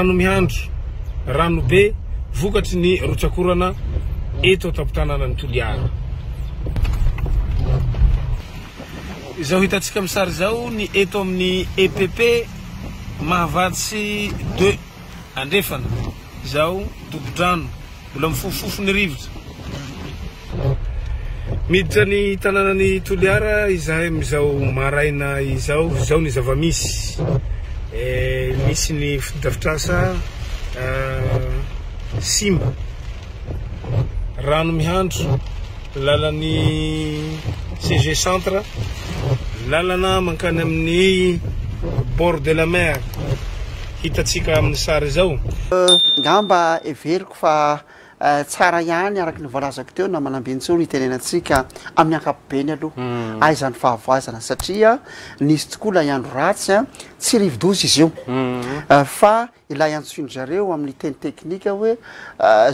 Rano mihandro, rano be vokatry ny rotsak'orana eto an-tampon-tanànan'i Toliara. Izao hitantsika amin'ny sary izao ny eto amin'ny EPP Mahavatsy deux Andrefana. Izao dobo-drano mbola mifofofofo ny rivotra. Miditra ny tanànan'i Toliara izahay amin'izao maraina izao. Izao ny zava-misy. Eh, misy ny fotodrafitrasa eh, simba. Rano mihandro, lalan'ny CG Centre, lalana mankany amin'ny bord de la mer. Hitantsika amin'ny sary izao. Ngamba heveriko fa tsara ihany araka ny voalazako teo na manambintsony no itenenantsika amin'ny ankapobeny aloha aiza ny fahavoazana satria nisy tokoa ilay andro ratsy a, tsy rivodoza izy io fa ilay antsoin-dry zareo amin'ny teny teknika hoe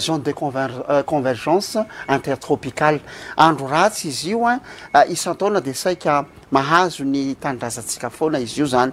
zone de convergence intertropicale, andro ratsy izy io a, isan-taona dia saika mahazo ny tanindrazantsika foana izy io zany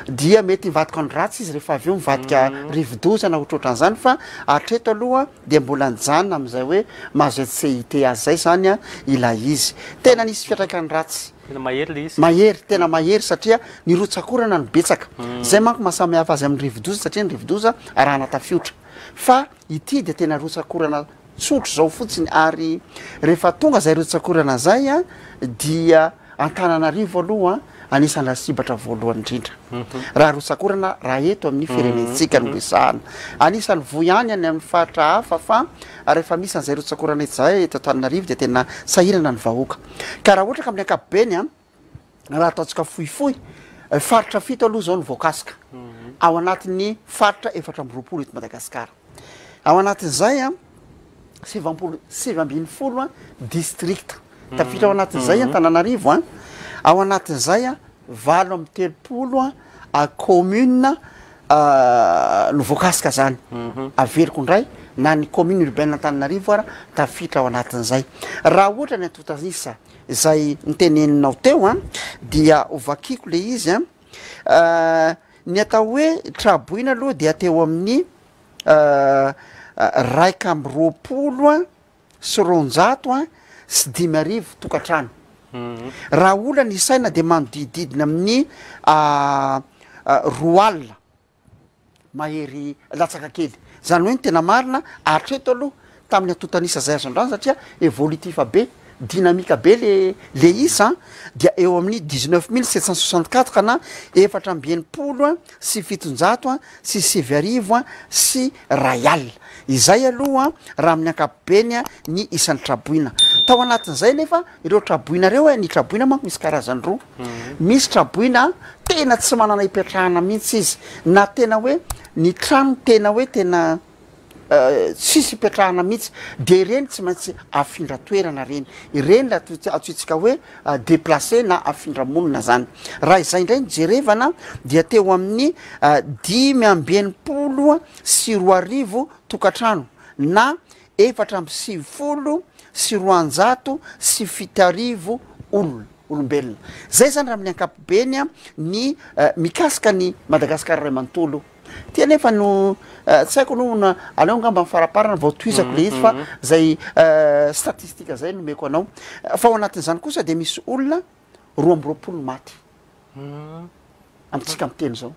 dia mety mivadika andro ratsy izy rehefa avy eo mivadika rivodoza na ohatrohatran'izany fa hatreto aloha dia mbola nijanona amin'izay hoe maha ZCIT azy zay zany a ilay izy tena nisy fiantraikany ratsy Tena mahery le izy. Mahery, tena mahery satria ny rotsak'orana no betsaka. Zay manko maha samy hafa azy amin'ny rivodoza satria ny rivodoza arahana tafiotra fa ity dia tena rotsak'orana Tsotra izao fotsiny ary rehefa tonga izay rotsak'orana izay dia Antananarivo aloha anisan'ny lasibatra voalohany indrindra raha rotsak'orana raha eto amin'ny firenentsika no resahana. Anisan'ny voa ihany any amin'ny faritra hafa fa rehefa misy an'izay rotsak'orana izay eto Antananarivo dia tena sahirana ny vahoaka. Ka raha ohatra ka amin'ny ankapobeny raha ataontsika fohifohy, faritra fito aloha izao no voakasika ao anatin'ny faritra 24 eto Madagasikara. Ao anatin'izay an, sivampolo, 19 an, distrikta. Tafiditra ao anatin'izay Antananarivo an, ao anatin'izay an, 38 an, commune no voakasika zany. Averiko indray, na ny commune urbaine Antananarivo ara tafiditra ao anatin'izay. Raha ohatra ny antontan'isa izay noteneninao teo an, dia ho vakiko le izy an, ny atao hoe traboina aloha dia teo amin'ny 221 tokantrano. Raha olona ny isaina dia manodidididina amin'ny 20 mahery latsaka kely. Zany hoe ny tena marina hatreto aloha tamin'ny antontan'isa zay azo andrana satria évolutif be, dynamique be le isa an, dia eo amin'ny 19 764 na 764 an Izay aloha raha amin'ny ankapobeny ny isan'ny traboina. Tao anatin'izay nefa ireo traboina ireo, ny traboina manko misy karazany roa. Misy traboina tena tsy manana hipetrahana mihitsy izy, na tena hoe ny trano tena hoe tena tsisy hipetrahana mihitsy, de ireny tsy maintsy afindra toerana reny, ireny le antsointsika hoe déplacé na afindra monina zany. Raha izay indray no jerevana dia teo amin'ny 2065 tokantrano na 294 olona, olombelona. Zay zany raha amin'ny ankapobeny ny mikasika ny Madagasikara iray manontolo. Ty anefa no tsy haiko aloha na aleo angamba ny faraparana vao tohizako le izy fa zay statistique zay nomeko anao. Fa ao anatin'izany kosa dia misy olona 22 maty amintsika miteny zao.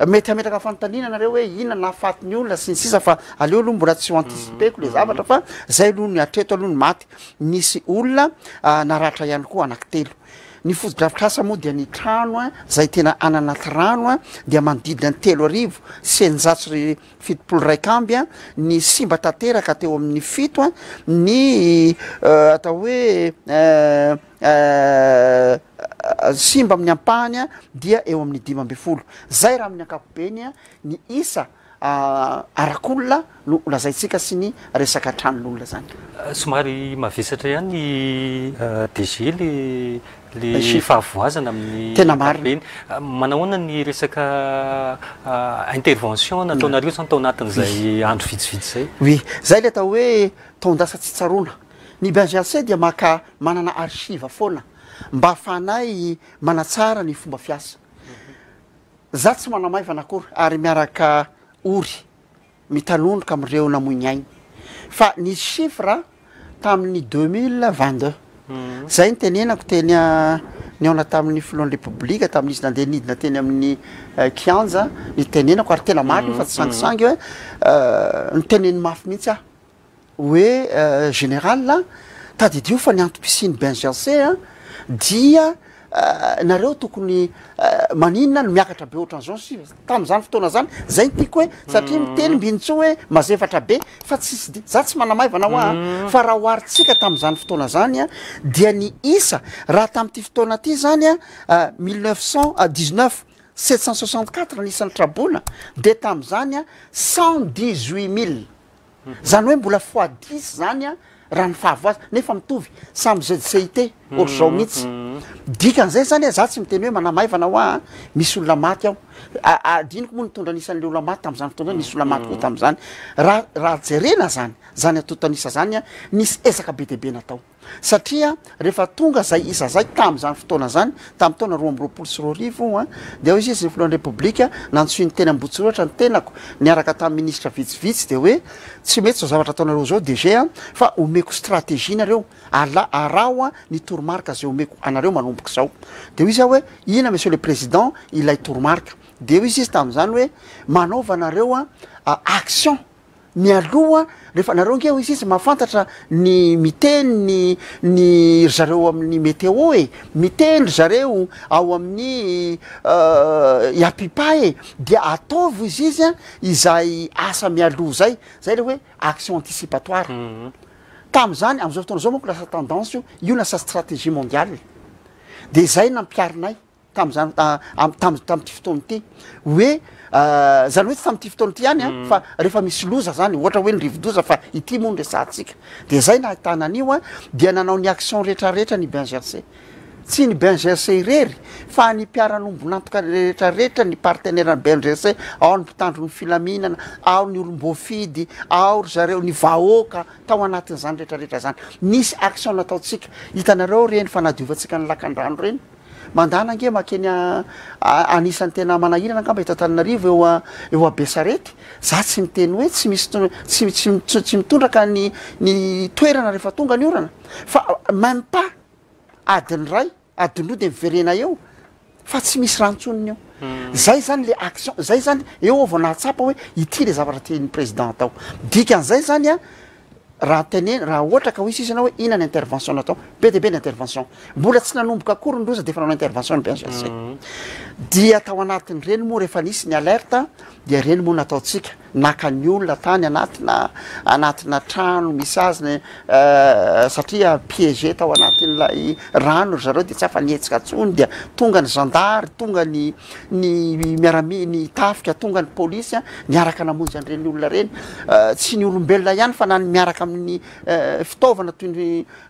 Mety hametraka fanontaniana nareo hoe inona nahafaty ny olona sy ny sisa fa aleo aloha mbola tsy ho anticipeko le zavatra fa zay aloha ny hatreto aloha ny maty. Nisy olona naratra ihany koa anankitelo. Ny fotodrafitrasa moa dia ny trano zay tena any anaty rano dia manodidina ny 3671 amby, ny simba tanteraka teo amin'ny fito, ny atao hoe simba amin'ny ampahany dia eo amin'ny 15. Zay raha amin'ny ankapobeny ny isa arak'olona no lazaintsika sy ny resaka tranon'olona zany. Somary mavesatra ihany ny DG le fahavoazana amin'ny Tena marina. ankapobeny. Manahoana ny resaka intervention nataonareo zany tao anatin'izay andro vitsivitsy zay? Oui, zay le atao hoe taon-dasa tsy tsaroana. Ny BNGRC dia maka manana archive foana mba ahafahanay manatsara ny fomba fiasa. Za tsy manamaivana akory ary miaraka ory mitanondroka amin'ireo namoy ny ainy fa ny chiffre tamin'ny 2022 zay ny tenenako teny nihaona tamin'ny filohan'ny Repoblika tamin'izy nandeha nidina teny amin'ny kianja ny tenenako ary tena marina io fa tsy sangisangy hoe niteneny mafy mihitsy aho hoe général, tadidio fa ny antom-pisian'ny BNGRC dia nareo tokony maninona no miakatra be ohatran'izao sy tamin'izany fotoana zany zay ny tiako hoe satria miteny mbinintsoa hoe mazefatra be fa tsisy di za tsy manamaivana hoa a fa raha oharintsika tamin'izany fotoana zany a dia ny isa raha tamin'ity fotoana ty zany a 1919 764 ny isan'ny traboina de tamin'izany a 118 000, zany hoe mbola fois 10 zany a raha ny fahavoaza nefa mitovy samy ZCIT ohatr'izao mihitsy. Dikan'izay zany a za tsy miteny hoe manamaivana hoa a misy olona maty aho adiniko moa nitondra anisan'le olona maty tamin'izany fotoana zany, nisy olona maty koa tamin'izany. Raha jerena zany antontan'isa zany a nisy ezaka be dia be natao satria rehefa tonga zay isa zay tamin'izany fotoana zany tamin'ny taona 2022 a de hoy izy ny filohan'ny Repoblika nantsoiny teny Ambohitsorohitra ny tenako niaraka tamin'ny ministra vitsivitsy de hoe tsy mety zao zavatra ataonareo zao DG a fa omeko stratégie nareo ala araho a ny toromarika zay omeko anareo manomboka zao. De hoy izy aho hoe ina, monsieur le président, ilay toromarika? De hoy izy tamin'izany hoe manaovanareo a action mialoha rehefa nareo nge, hoy izy, mahafantatra ny miteny ny ry zareo amin'ny météo e, miteny ry zareo ao amin'ny IAPIPA e, dia ataovy izy a izay asa mialoha zay le hoe action anticipatoire tam'zany. Am'izao fotoana zao manko lasa tendance io lasa stratégie mondiale de zay nampiarinay tam'zany tam tam'ty fotoana ity hoe zany hoe tsy tam'ty fotoana ity ihany a fa rehefa misy loza zany ohatra hoe ny rivodoza fa ity moa no resahantsika de zay nahitana an'io a dia nanao ny action rehetrarehetra ny BNGRC, tsy ny BNGRC irery fa ny mpiara-miombon'antoka rehetrarehetra, ny partenaire ny BNGRC ao, ny mpitandro ny filaminana ao, ny olom-boafidy ao, ry zareo ny vahoaka tao anatin'izany rehetrarehetra zany. Nisy action nataontsika, hitanareo reny fanadiovantsika ny lakandrano reny mandana ange makeny anisan'ny tena manahirana angamba eto Antananarivo eo a Besarety. Za tsy miteny hoe tsy misy tsy mitondraka ny toerana rehefa tonga ny orana fa même pas adiny ray, adiny roa de miverena eo fa tsy misy rantsoniny eo. Zay zany le action zay zany eo ao vao nahatsapa hoe ity le zavatra tian'ny président atao. Dikan'izay zany a raha teneny raha ohatra ka ho isy izy anao hoe ina ny intervention natao, be de be ny intervention, mbola tsy nanomboka akory ny loza de efa nanao intervention ny BNGRC. Dia tao anatin'ireny moa rehefa nisy ny alerte dia reny moa nataontsika naka ny olona tany anatina trano misy azy ny satria piégé tao anatin'ilay rano ry zareo de tsy afa-nihetsika intsony dia tonga ny zandary, tonga ny miarami ny tafika, tonga ny polisy a niaraka namonjy an'ireny olona reny, tsy ny olombelona ihany fa na ny miaraka amin'ny fitaovana toy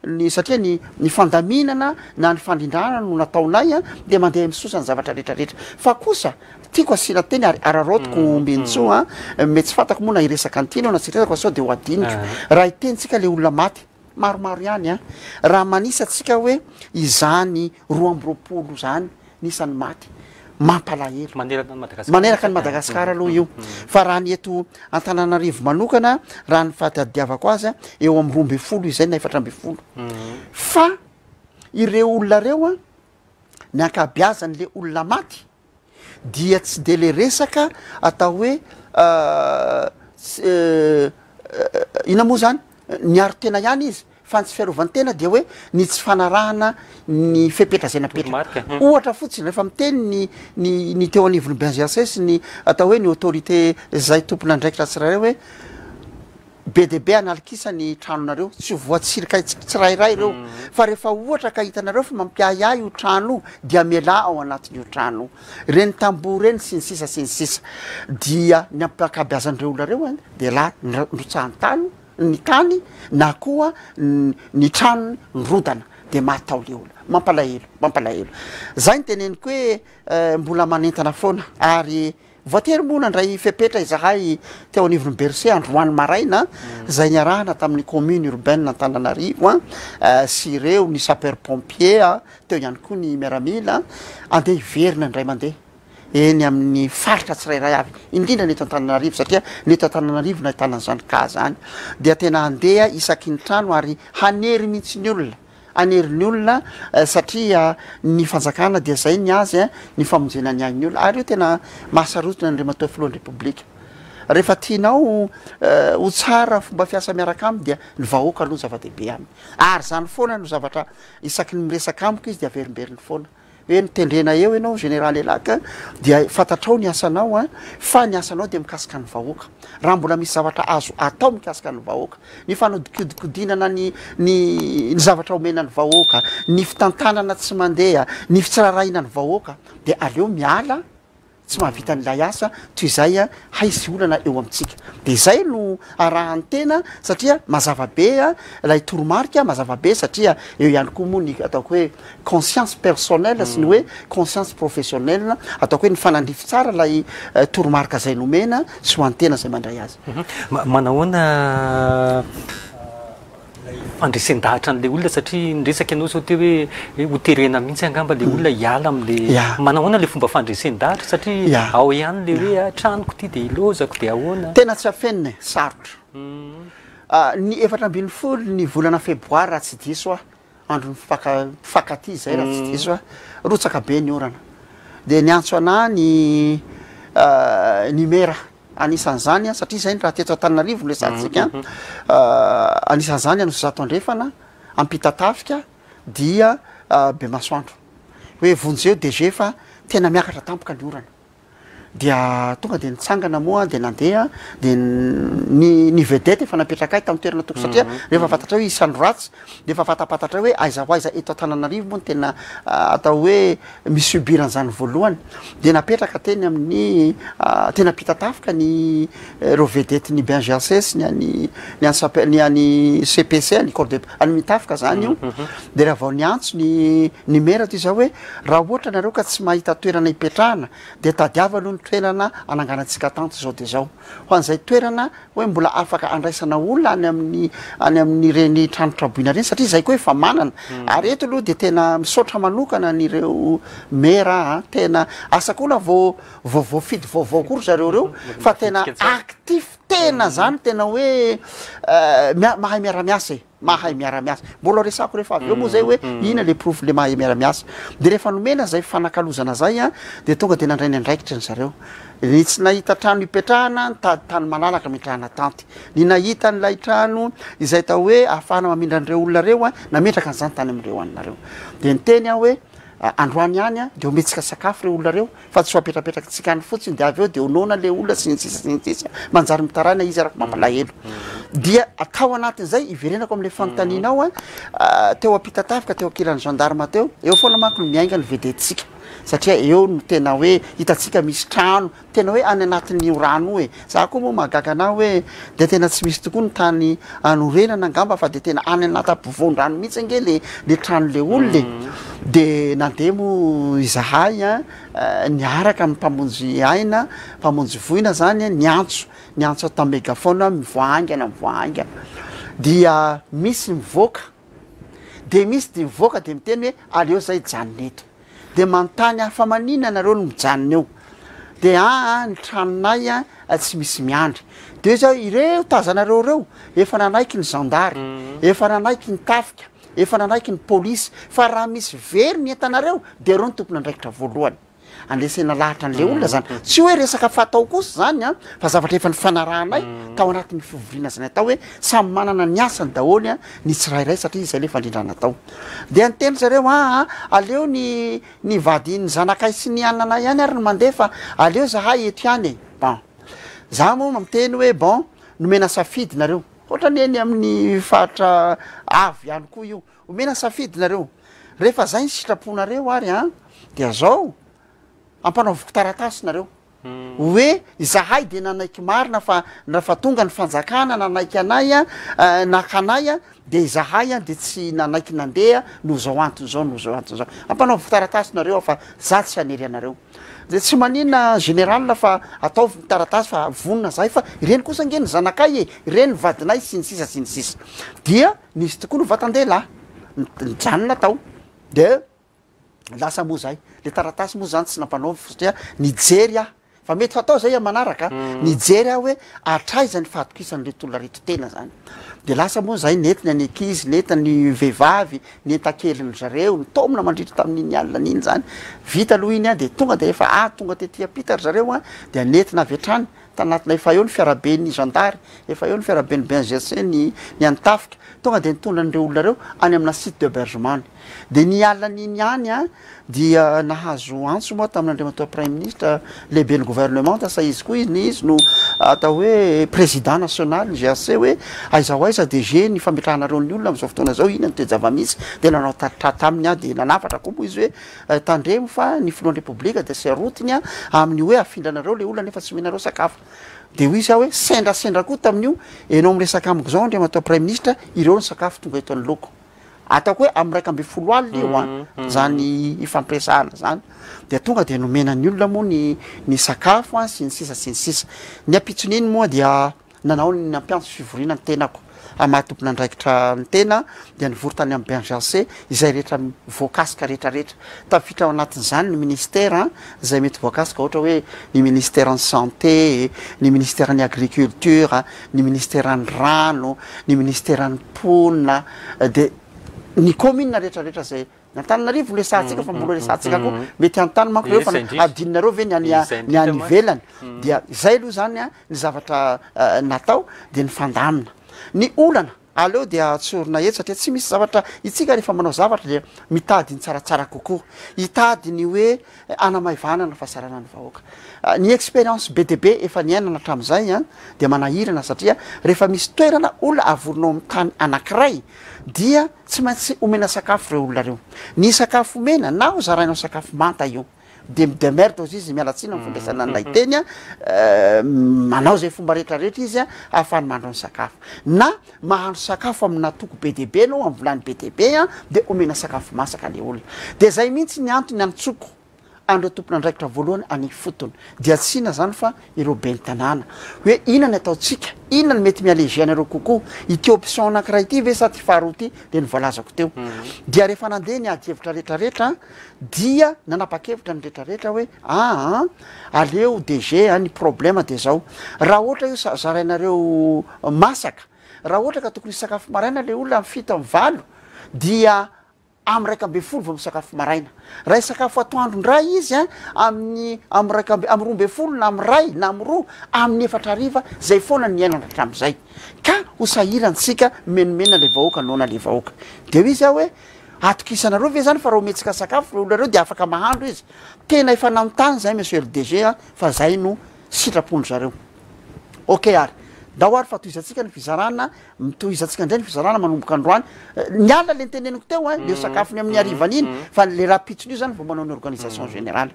ny satria ny fandaminana na ny fandrindrana no nataonay a de mandeha misosa ny zavatra rehetrarehetra. Fa kosa tiako asiana teny ary araraotiko ombintsoa a mety tsy fantako moa na hiresaka an'ity anao na tsy hiresaka fa sao de ho adiniko raha hitentsika le olona maty maromaro ihany a raha manisa atsika hoe izany 22 zany nisan'ny maty mampalahelo manerana ny Madagasikara. Maneraka ny Madagasikara aloha io fa raha ny eto Antananarivo manokana raha ny fahadiadiavako azy a eo amin'ny 12 izay na 14. Fa ireo olona reo a ny ankabeazan'le olona maty dia tsy de le resaka atao hoe ina moa zany niaro tena ihany izy fa ny tsy fiarovan-tena dia hoe ny tsy fanarahana ny fepetra zay napetraka. Toromarika. Ohatra fotsiny rehefa miteny ny teo anivon'ny BNGRC sy ny atao hoe ny autorité zay tompon'andraikitra tsirairay hoe be de be analikisa ny tranonareo tsy voatsirika tsirairay ireo fa rehefa ohatra ka hitanareo fa mampiahiahy io trano io dia mialà ao anatin'io trano reny tamboho reny sy ny sisa sy ny sisa. Dia ny ampakabeazan'ireo olona reo a de la nirotsahan'ny tany ny tany na koa ny tranony nirodana de maty tao le olona. Mampalahelo, mampalahelo zay ny teneniko hoe mbola manentana foana ary voatery moa nandray fepetra izahay teo anivon'ny BRC androany maraina zay niarahana tamin'ny commune urbaine Antananarivo a sy ireo ny sapeur pompier a teo ihany koa ny miaramila andeha hiverina indray mandeha. eny amin'ny faritra tsirairay avy, indrindra ny eto Antananarivo satria ny eto Antananarivo no ahitana an'izany cas izany, dia tena handeha isaky ny trano ary hanery mihitsy ny olona, hanery ny olona satria ny fanjakana dia izay ny azy ny famonjena ny ain'ny olona ary io tena mahasarotiny an'Andriamatoa Filohan'ny Repoblika. Rehefa tianao ho tsara fomba fiasa miaraka aminy dia ny vahoaka aloha no zava-dehibe aminy ary izany foana no zavatra isaky ny miresaka amiko izy dia averimberiny foana. Hoe notendrena eo ianao Général Elack dia fantatrao ny asanao an, fa ny asanao dia mikasika ny vahoaka. Raha mbola misy zavatra azo atao mikasika ny vahoaka, ny fanodikodinkodinana ny ny ny zavatra omena ny vahoaka, ny fitantanana tsy mandeha, ny fitsirarahina ny vahoaka dia aleo miala tsy mahavita an'ilay asa toy izay hay sy olana eo amintsika. Dia izay no arahan'ny tena satria mazava be ilay toromarika, mazava be satria eo ihany koa moa ny ataoko hoe conscience personnelle sy ny hoe conscience professionnelle, ataoko hoe nifanandrify tsara ilay toromarika izay nomena sy ho an'ny tena izay mandray azy. Manahoana Ilay fandresen-dahatra an'ilay olona satria niresaka ianao izao teo hoe hoe ho terena mihitsy angamba ilay olona hiala amin'ilay Ya. Manahoana ilay fomba fandresen-dahatra satria Ya. ao ihany ilay hoe ah, tranoko ity dia ilaozako dia ahoana? Tena tsy afenina e, sarotra. Ny 14 ny volana febroary raha tsy diso aho, andron'ny mpifaka mpifankatia izay raha tsy diso aho, rotsaka be ny orana. Dia niantso anah ny ny mera Anisan'izany, satria izay raha teto Antananarivo no resahantsika, anisan'izany Anosizato Andrefana, Ampitatafika, dia Bemasoandro. Hoe vonjeo DG fa tena miakatra tampoka ny orana. Dia tonga dia nitsangana moa dia nandeha, dia ny ny vedette efa napetrakay tamin'ny toerana tokony, satria rehefa fantatrao hoe isan'ny ratsy dia efa fantapantatrao hoe aiza ho aiza eto Antananarivo moa no tena atao hoe mi-subir an'izany voalohany, dia napetraka teny amin'ny teny Ampitatafika ny ireo vedette ny BNGRC sy ny an'ny ny an'ny sapeur ny an'ny CPC ny corps de any Mitafika zany io, dia raha vao niantso ny ny maire toy izao hoe raha ohatra nareo ka tsy mahita toerana hipetrahana dia tadiavo aloha ny toerana hananganantsika tente izao dia izao, ho an'izay toerana hoe mbola afaka andraisana olona any amin'ny any amin'ireny trano traboina ireny satria izay koa efa manana ary eto aloha dia tena misaotra manokana an'ireo mera a tena asa koa na vao vao voafidy vaovao koa ry zareo ireo fa tena actif tena zany tena hoe mia- mahay miara-miasa e. Mahay miara-miasa. Mbola ho resahako rehefa avy eo moa zay hoe inona le porofo le mahay miara-miasa. De rehefa nomena zay fanakalozana zay an, de tonga de nandray ny andraikitry ny zareo. Ny tsy nahita trano hipetrahana, nitady tany malalaka ametrahana tanty. Ny nahita an'ilay trano izay atao hoe ahafahana mamindra an'ireo olona ireo an, nametraka an'izany tany amin'ireo anona ireo. De niteny aho hoe androany ihany an, de omentsika sakafo ireo olona ireo, fa tsy ho apetrapetrakintsika any fotsiny de avy eo de ho noana le olona sy ny sisa sy ny sisa, manjary mitaraina izy araka mampalahelo. Dia tao anatin'izay, iverenako am'le fanontanianao an, teo Ampitatafika, teo ankilan'ny gendarme teo, eo foana manko no miainga ny vedette-tsika, satria eo no tena hoe hitantsika misy trano, tena hoe any anatin'io rano io e, za koa moa mahagaga anah hoe de tena tsy misy tokoa ny tany anorenana angamba fa de tena any anaty ampovoan-drano mihitsy ange le le tranon'le olona e, de nandeha moa izahay an niaraka amin'ny mpamonjy aina, mpamonjy voina zany an, niantso niantso tamin'ny megaphone mivoaha haingana mivoaha haingana, dia misy mivoaka de misy de mivoaka de miteny hoe aleo zay hijanona eto. De manontany aho fa maninona nareo no mijanona eo? De aa ny tranonay a tsy misy miandry. De hoy zaho ireo tazanareo ireo efa nanaiky ny zandary, efa nanaiky ny tafika, efa nanaiky ny polisy fa raha misy very ny entanareo de ireo no tompon'andraikitra voalohany. Andresena lahatra an'le olona zany. Tsy hoe resaka fatao kosa zany an, fa zavatra efa nifanarahanay tao anatin'ny fivoriana izay natao hoe samy manana ny asany daholo an ny tsirairay satria izay le fandrindrana atao. Dia niteny zareo aa aleo ny ny vadin'ny zanakay sy ny ananay ihany ary no mandeha fa aleo zahay eto ihany e! Bon. Za moa miteny hoe bon, nomena safidy nareo. Ohatran'ny eny amin'ny faritra avo ihany koa io. Omena safidy nareo. Rehefa zay ny sitraponareo ary an, dia zao, ampanaoviko taratasy nareo. Hoe izahay dia nanaiky marina fa rehefa tonga ny fanjakana nanaiky anay an, naka anay an, dia izahay an dia tsy nanaiky nandeha noho izao antony izao, noho izao antony izao. Ampanaoviko taratasy nareo aho fa za tsy hanery anareo. Dia tsy maninona général fa ataovy ny taratasy fa vonona zahay fa ireny kosa ange ny zanakay e, ireny ny vadinay sy ny sisa sy ny sisa. Dia nisy tokoa ny vatan-dehilahy nijanona tao. Dia. Lasa moa zahay, le taratasy moa zany tsy nampanaoviko satria nijery aho fa mety hatao zay am manaraka, nijery aho hoe hatraiza ny fahatokisan'ireto olona reto tena zany. De lasa moa zahay nentina ny ankizy, nentina ny vehivavy, ny entan-kelin-dry zareo, nitaomina mandritra tamin'iny alina iny zany. Vita aloha iny an, de tonga de efa ah tonga tety ampita ry zareo an, dia nentina avy hatrany tanatina efa eo ny fiaraben'ny zandary, efa eo ny fiaraben'ny BNGRC, ny ny an'ny tafika, tonga dia nitondra an'ireo olona ireo any amina site d'hebergement any. Dia ny alin'iny ihany an, dia nahazo antso moa tamin'Andriamatoa Praiminisitra, lehiben'ny gouvernemanta, sa izy koa izy, izy no atao hoe président national ny GRC hoe aiza ho aiza DG ny fametrahanareo ny olona amin'izao fotoana izao, inona ny toe-java-misy, dia nanao tatitra taminy aho, dia nanafatra koa moa izy hoe Tandremo fa ny filohan'ny repoblika dia sarotiny amin'ny hoe afindranareo le olona nefa tsy omenareo sakafo. Dia hoy izy aho hoe sendrasendra koa tamin'io enao miresaka amiko izao Andriamatoa Praiminisitra ireo ny sakafo tonga eto anoloako. Ataoko hoe amin'ny 11 alina io an, zany ifampiresahana zany. Dia tonga dia nomena ny olona moa ny ny sakafo an sy ny sisa sy ny sisa. Ny ampitson'iny moa dia Nanao ny nampiantso fivoriana ny tenako amin'ny maha tompon'andraikitra ny tena dia nivory tany amin'ny BNGRC izay rehetra voakasika rehetra rehetra. Tafiditra ao anatin'izany ny ministera izay mety voakasika ohatra hoe ny ministeran'ny santé, ny ministeran'ny agriculture, ny ministeran'ny rano, ny ministeran'ny mponina dia ny commune rehetra rehetra izay Ny Antananarivo no resahantsika fa mbola resahantsika koa mety hanontany manko reo fa adinonareo ve ny any ny any ivelany dia izay aloha zany a ny zavatra natao dia ny fandamina ny olana aleo dia tsorina eto satria tsy misy zavatra itsika rehefa manao zavatra dia mitady ny tsaratsara kokoa hitady ny hoe hanamaivanana fahasaranan'ny vahoaka. Ny expérience be dia be efa niainana hatramin'izay an, dia manahirana satria rehefa misy toerana olona avorinao amin'ny tany anankiray dia tsy maintsy omena sakafo ireo olona ireo. Ny sakafo omena na ho zarainao sakafo manta io dia mi-demerde ozy izy, miala tsiny amin'ny fampiasana an'ilay teny an, manao izay fomba rehetra rehetra izy an ahafahany mandro ny sakafo. Na mahandro sakafo amina toko be dia be ianao, amin'ny vilany be dia be an, dia omena sakafo masaka le olona. Dia zay mihitsy ny antony antsoko an'ireo tompon'andraikitra voalohany any ifotony. Dia tsy inona zany fa ireo ben'ny tanàna. Hoe inona ny ataontsika, inona no mety mi-alléger anareo kokoa, ity option anankiray ity ve sa ity faharoa ity, dia ny voalazako teo. Dia rehefa nandeha ny ady hevitra rehetra rehetra dia nanapa-kevitra ny rehetra rehetra hoe aa aleo DG a, ny problème dia zao, raha ohatra io zarainareo masaka, raha ohatra ka tokony hisakafo maraina le olona amin'ny fito amin'ny valo dia amin'ny 11 vao misakafo maraina, raha hisakafo atoandro indray izy a amin'ny amin'ny iraika amby amin'ny 12 na amin'ny iray na amin'ny roa amin'ny efatra hariva, zay foana ny niainana hatramin'izay, ka ho sahirantsika mimenomenona le vahoaka noana le vahoaka, de hoy izy aho hoe Atokisanareo ve zany fa raha omentsika sakafo ireo olona ireo dia afaka mahandro izy? Tena efa nanontany zahay monsieur le DG a, fa zay no sitrapon-dry zareo. Ok ary, ndao ary fa tohizantsika ny fizarana, tohizantsika indray ny fizarana manomboka androany. Ny alina le noteneniko teo a, le sakafony amin'ny harivan'iny, fa le rahampitson'io zany vao manao ny organisation générale.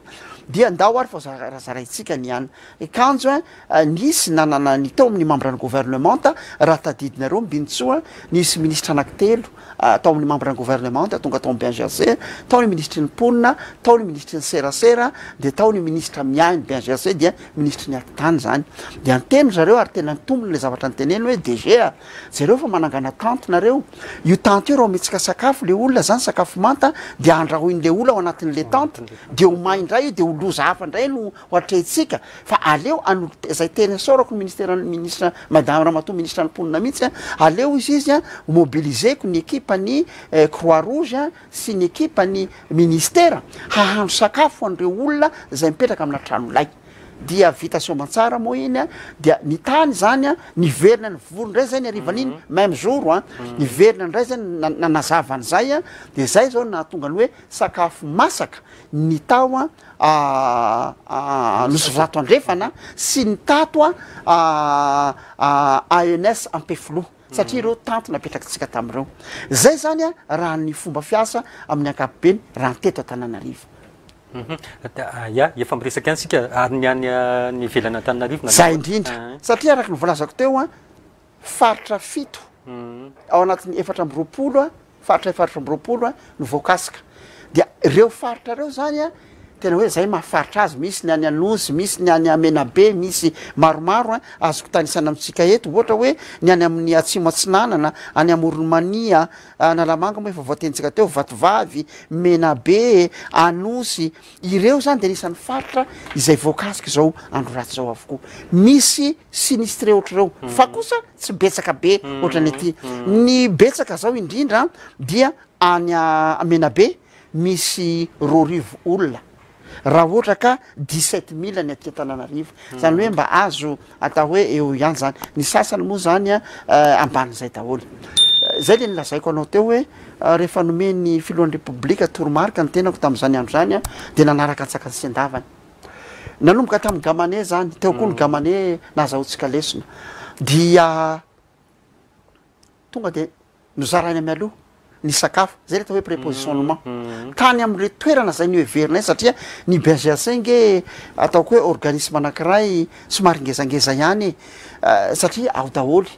Dia ndao ary fa zaraintsika ny an. Kanjo a, nisy nanana ny tao amin'ny membre ny gouvernementa, raha tadidinareo Mbinintsoa, nisy ministra anankitelo tao amin'ny membre ny gouvernementa tonga tao amin'ny BNGRC, tao ny minisitry ny mponina, tao ny minisitry ny serasera, dia tao ny ministra miahy ny BNGRC dia minisitry ny atitany zany. Dia niteny ry zareo ary tena nitombina ilay zavatra niteneny hoe DG a, jereo fa manangana tente nareo, io tente io raha omentsika sakafo le olona zany, sakafo manta, dia andrahoin'le olona ao anatin'le tente, dia ho may indray io, dia ho loza hafa indray no ho atrehintsika fa aleo anolo zay tena isaorako ny ministera ministra madame ramatoa ministra ny mponina mihitsy a, aleo izy izy a mobiliser-ko ny ekipa ny croix rouge sy ny ekipa ny ministera hahandro sakafo ho an'ireo olona zay mipetraka amina trano lay dia vita soamantsara moa iny a, dia ny tany zany a niverina nivory indray zay ny harivan'iny même jour a niverina indray zay nanazava an'izay a, de zay zao nahatonga ny hoe sakafo masaka ny tao a Anosizato Andrefana sy ny tato ANS Ampefiloha satria ireo tanty napetrakitsika tamin'ireo. Zay zany a raha ny fomba fiasa amin'ny ankapobeny raha ny teto Antananarivo. Ya, efa miresaka ihany isika ary ny any any ivelan'Antananarivo na Zay indrindra satria araka ny voalazako teo a, faritra fito ao anatin'ny 24 a, faritra 24 no voakasika. Dia ireo faritra ireo zany a, Tena hoe zay mahafaritra azy, misy ny any Anosy, misy ny any Menabe, misy maromaro an, azoko tanisana amintsika eto, ohatra hoe ny any amin'ny Atsimo Atsinanana, any Amoron'i Mania, Analamanga moa efa voatenintsika teo, Vatovavy, Menabe, Anosy, ireo zany de anisan'ny faritra izay voakasik'izao andro ratsy izao avokoa. Misy sinistré ohatr'ireo, fa kosa tsy betsaka be ohatran'ny aty. Ny betsaka zao indrindra dia any Menabe, misy 2000 olona raha ohatra ka 17 000 ny aty Antananarivo, zany hoe mba azo atao hoe eo ihany zany, ny sasany moa zany a ambanin'izay daholo. Zay le nilazaiko anao teo hoe rehefa nomen'ny filohan'ny repoblika toromarika ny tenako tamin'izany andro zany a, de nanaraka antsakany sy andavany, nanomboka tamin'ny gamane zany, teo koa ny gamane nahazahoantsika lesona, dia tonga de nozaraina mialoha ny sakafo, zay le atao hoe prépositionnement, tany am'le toerana zay noheverinay, satria ny BNGRC nge ataoko hoe organisme anankiray somary ngezangeza ihany e, satria ao daholo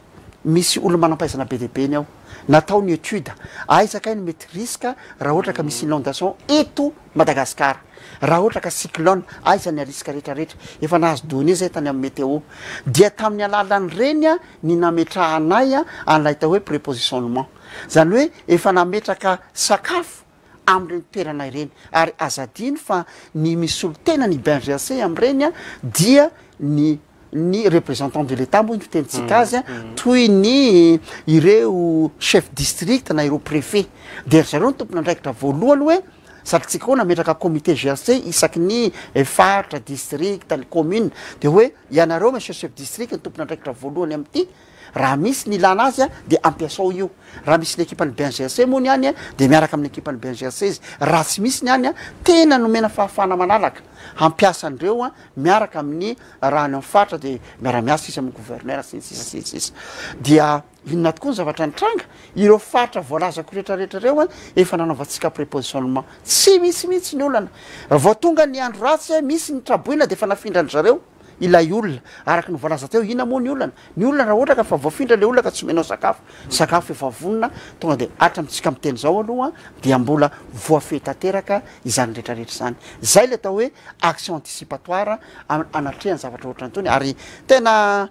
misy olo manam-pahaizana be dia be ny ao, natao ny étude aiza kay no mety risque raha ohatra ka misy inondation eto Madagasikara, raha ohatra ka cyclone aiza ny risque rehetrarehetra, efa nahazo données zay tany amin'ny météo, dia tamin'ny alalan'ireny a ny nametrahanay an'ilay atao hoe prépositionnement, zany hoe efa nametraka sakafo amin'ireny toerana ireny, ary aza adino fa ny misolo tena ny BNGRC amin'ireny a dia ny ny représentant de l'Etat moa ny fitenitsika azy a, toy ny ireo chef district na ireo préfet, de ry zareo no tompon'andraikitra voalohany hoe sady tsika koa nametraka comité GRC isaky ny faritra, district, ny commune, de hoe ianareo monsieur chef district ny tompon'andraikitra voalohany amin'ity, raha misy ny ilana azy a de ampiasao io, raha misy ny ekipan'ny BNGRC moa ny any a de miaraka amin'ny ekipan'ny BNGRC izy, raha tsy misy ny any a tena nomena fahafahana malalaka hampiasa andreo a miaraka amin'ny raha any amin'ny faritra de miara-miasa izy amin'ny gouverneur sy ny sisa sy ny sisa. Dia inona tokoa ny zavatra nitranga? Ireo faritra voalazako rehetrarehetra ireo a efa nanaovantsika prépositionnement, tsy misy mihitsy ny olana. Vao tonga ny andro ratsy a, misy ny traboina de efa nafindran-dry zareo ilay olona, araka ny voalaza teo. Inona moa ny olana? Ny olona raha ohatra ka efa voafindra le olona ka tsy omenao sakafo, sakafo efa vonona tonga de hatramintsika miteny zao aloha dia mbola voafehy tanteraka izany rehetrarehetra izany. Zay le atao hoe action anticipatoire anatrehany zavatra ohatran'itony, ary tena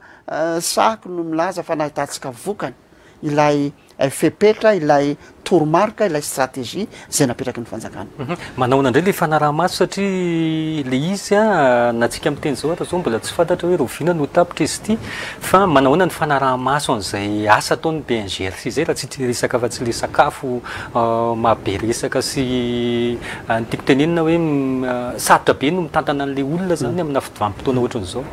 sahako no milaza fa nahitantsika vokany ilay fepetra, ilay toromarika, ilay stratégie zay napetraky ny fanjakana. Manahoana indray le fanaraha-maso, satria le izy a na tsika miteny zao ary zao mbola tsy fantatra hoe roviana no tapitra izy ity, fa manahoana ny fanaraha-maso an'izay asa ataon'ny BNGRC zay, raha tsy resaka afa tsy le sakafo mahabe resaka sy ny tiako tenenina hoe sarotra be no mitantana an'le olona zany amina vanim-potoana ohatran'izao?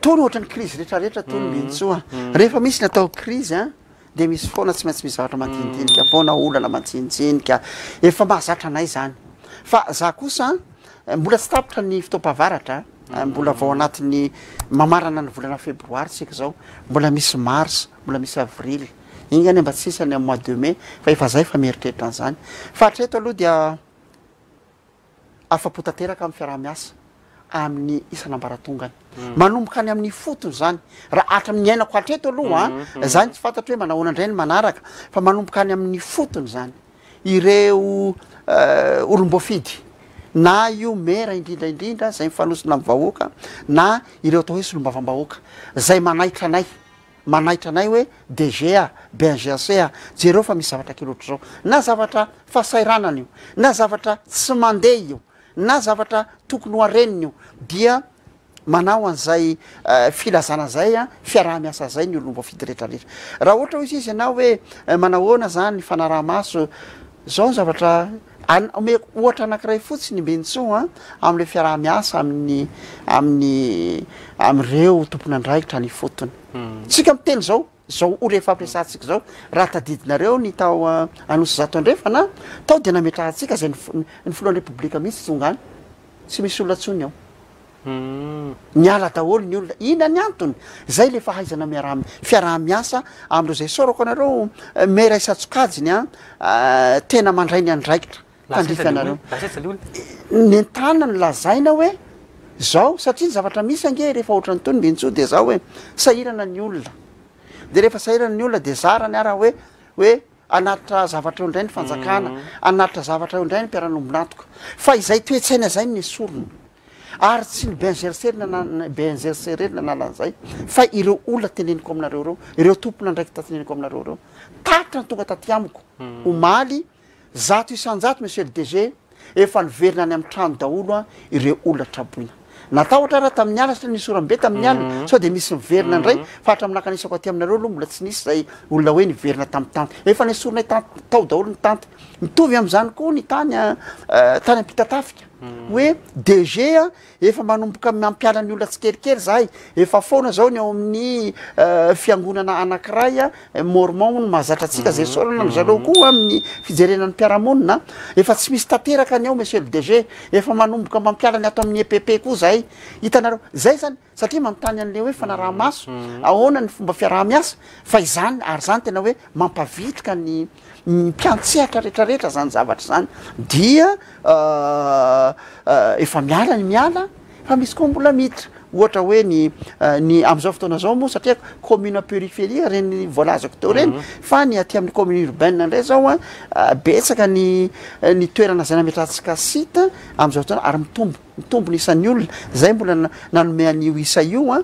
Tony ohatran'ny crise rehetrarehetra tony mihintsoa, rehefa misy ny atao crise a de misy foana, tsy maintsy misy zavatra madinidinika foana, olana majinijinika, efa mahazatra anay zany. Fa za kosa mbola tsy tapitra ny fotoam-pahavaratra, mbola vao anatin'ny mamarana ny volana febroary tsika zao, mbola misy mars, mbola misy avril, iny anie mba tsy hisy any amin'ny mois de mai, fa efa zay efa mieritreritra an'izany. Fa hatreto aloha dia afa-po tanteraka amin'ny fiaraha-miasa amin'ny isan'ambaratongany. Manomboka any amin'ny fotony zany, raha hatramin'ny niainako hatreto aloha a, zany tsy fantatro hoe manahoana indray ny manaraka, fa manomboka any amin'ny fotony zany, ireo olom-boafidy, na io mera indrindra indrindra zay mifanosona amin'ny vahoaka, na ireo atao hoe solombavambahoaka, zay manaitra anay, manaitra anay hoe DG a, BNGRC a, jereo fa misy zavatra kely ohatr'izao, na zavatra fahasahiranana io, na zavatra tsy mandeha io, na zavatra tokony ho arenina io, dia manao an'izay filazana zay a, fiaraha-miasa zay ny olom-boafidy rehetrarehetra. Raha ohatra hoy izy ianao hoe manahoana zany fanaraha-maso, zao ny zavatra an- omeko ohatra anankiray fotsiny Mbinintsoa a, am'le fiaraha-miasa amin'ny amin'ny am'ireo tompon'andraikitra any ifotony. Tsika miteny zao, zao ora efa ampiasantsika zao, raha tadidinareo ny tao Anosizato Andrefana, tao de nametrahantsika zay ny ny filohan'ny repoblika mihitsy tonga any, tsy misy olona intsony ao. Niala daholo ny olona. Inona ny antony? Zay le fahaizana miara fiaraha-miasa amindreo zay. Isaorako anareo maire isan-tsokajiny a, tena mandray ny andraikitra tandrify anareo. Nentanina no lazaina hoe zao, satria ny zavatra misy ange rehefa ohatran'itony Mbinintsoa de zao hoe sahirana ny olona. De rehefa sahirana ny olona de zarany ara hoe hoe. Hanatitra zavatra eo indray ny fanjakana, hanatitra zavatra eo indray ny mpiara-miombon'antoka. Fa izay toe-tsaina izay no nesorina. Ary tsy ny BNGRC no BNGRC irery nanala an'izay fa ireo olona teneniko aminareo ireo, ireo tompon'andraikitra teneniko aminareo ireo. Tatitra no tonga taty amiko omaly, 100%, Monsieur le DG, efa niverina any amin'ny trano daholo ireo olona traboina. Natahotra aho raha tamin'ny alina satria nisy oram-be tamin'ny alina sao dia misy miverina indray fa hatramin'ny nankanesako aty aminareo aloha mbola tsy nisy izay olona hoe niverina tamin'ny tany. Efa nesorinay tao daholo ny tanty. Mitovy amin'izany koa ny tany tany Ampitatafika hoe DG a, efa manomboka mampiala ny olona tsikelikely zahay, efa foana zao ny ao amin'ny fiangonana anankiray a, mormon hono mahazatra antsika zay isaorana ry zareo koa amin'ny fijerena ny mpiara-monina, efa tsy misy tanteraka ny ao monsieur le DG, efa manomboka mampiala ny ato amin'ny EPP koa zahay, hitanareo, zay zany satria manontany an'le hoe fanaraha-maso, ahoana ny fomba fiaraha-miasa, fa izany ary zany tena hoe mampavitrika ny ny mpiantsehatra retraretra zany zavatra zany dia efa miala ny miala fa misy koa mbola miditra ohatra hoe ny ny am'izao fotoana zao moa satria commune périphérie reny voalazako teo reny fa ny aty amin'ny commune urbaine indray zao a betsaka ny ny toerana zay nametrahantsika site am'izao fotoana ary mitombo mitombo ny isan'ny olona zay mbola nanome an'io isa io a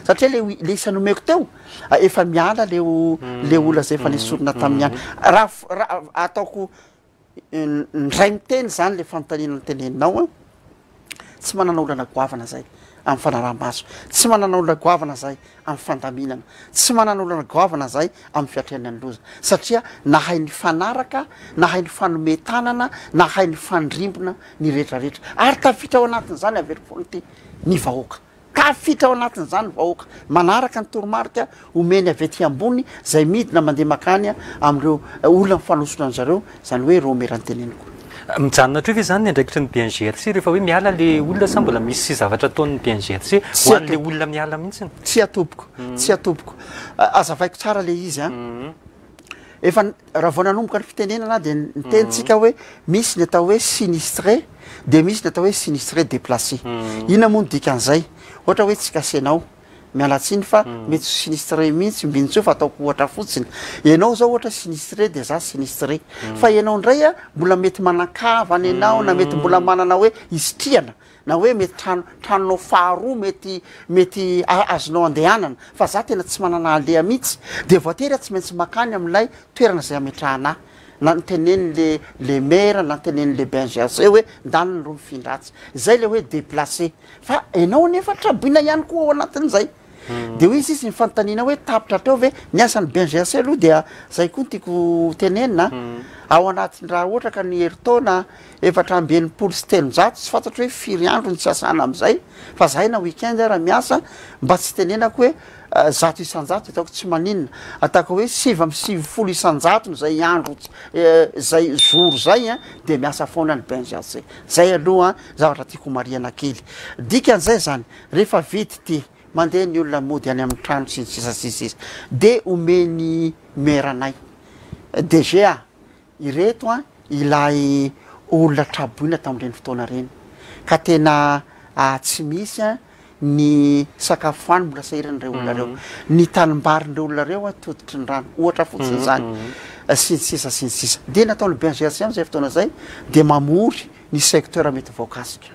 satria le le isa nomeko teo efa miala le le olona zay efa nesorina tamin'ny any. Raha raha ataoko ndray miteny zany le fanontaniana noteneninao a, tsy manana olana goavana zay amin'ny fanaraha-maso, tsy manana olana goavana zay amin'ny fandaminana, tsy manana olana goavana zay amin'ny fiatrehana ny loza satria nahay nifanaraka, nahay nifanome tanana, nahay nifandrimbona ny rehetrarehetra ary tafiditra ao anatin'izany averiko foana ity ny vahoaka. Tafiditra ao anatin'izany ny vahoaka manaraka ny toromarika omeny avy aty ambony izay midina mandeha makany amin'ireo olona mifanosona an-dry zareo, izany hoe ireo mera noteneniko. Mijanona hatreo ve izany ny andraikitry ny BNGRC rehefa hoe miala ilay olona sa mbola misy zavatra ataon'ny BNGRC ho an'ilay olona miala mihitsy? Tsia tompoko, tsia tompoko. Azavaiko tsara ilay izy an. Efa raha vao nanomboka ny fitenenana aho dia niteny tsika hoe misy ny atao hoe sinistré dia misy ny atao hoe sinistré déplacé. Inona moa no dikan'izay? Ohatra hoe tsika sy ianao, miala tsiny fa mety tsy sinistré mihitsy mbintsy fa ataoko ohatra fotsiny. Ianao zao ohatra sinistré dia za sinistré. Fa ianao indray a mbola mety manan-kavana ianao na mety mbola manana hoe isitrihana na hoe mety trano tranonao faharoa mety mety azonao andehanana fa za tena tsy manana aleha mihitsy de voatery aho tsy maintsy makany amin'ilay toerana izay ametrahana ahy na notenenin le le maire na notenenin le BNGRC hoe ndany ny roa mifindra atsy zay le hoe déplacé fa enao anefa traboina ihany koa ao anatin'izay de hoy izy izy ny fanontaniana hoe tapitra hatreo ve ny asan'ny BNGRC aloha dia zay koa no tiako tenenina ao anatin'ny raha ohatra ka ny herintaona 364, tsy fantatro hoe firy andro no tsy asana amin'izay fa zahay na week-end ara miasa mba tsy itenenako hoe 100% ataoko tsy maninona, ataoko hoe 99 isan-jatony zay andro zay jour zay an de miasa foana ny BNGRC, zay aloha zavatra tiako homarihana kely, dikan'izay zany rehefa vita ity mandeha ny olona mody any amin'ny trano sy ny sisa sy ny sisa de omeny maire anay DG a! Ireto an ilay olona traboina tamin'ireny fotoana ireny ka tena tsy misy an ny sakafo hoany mbola sahirana ireo olona ireo, ny tanimbarin'ireo olona ireo an tototry ny rano ohatra fotsiny izany sy ny sisa sy ny sisa. Dia nataon'ny BNGRC amin'izay fotoana izay dia mamory ny secteur mety voakasika.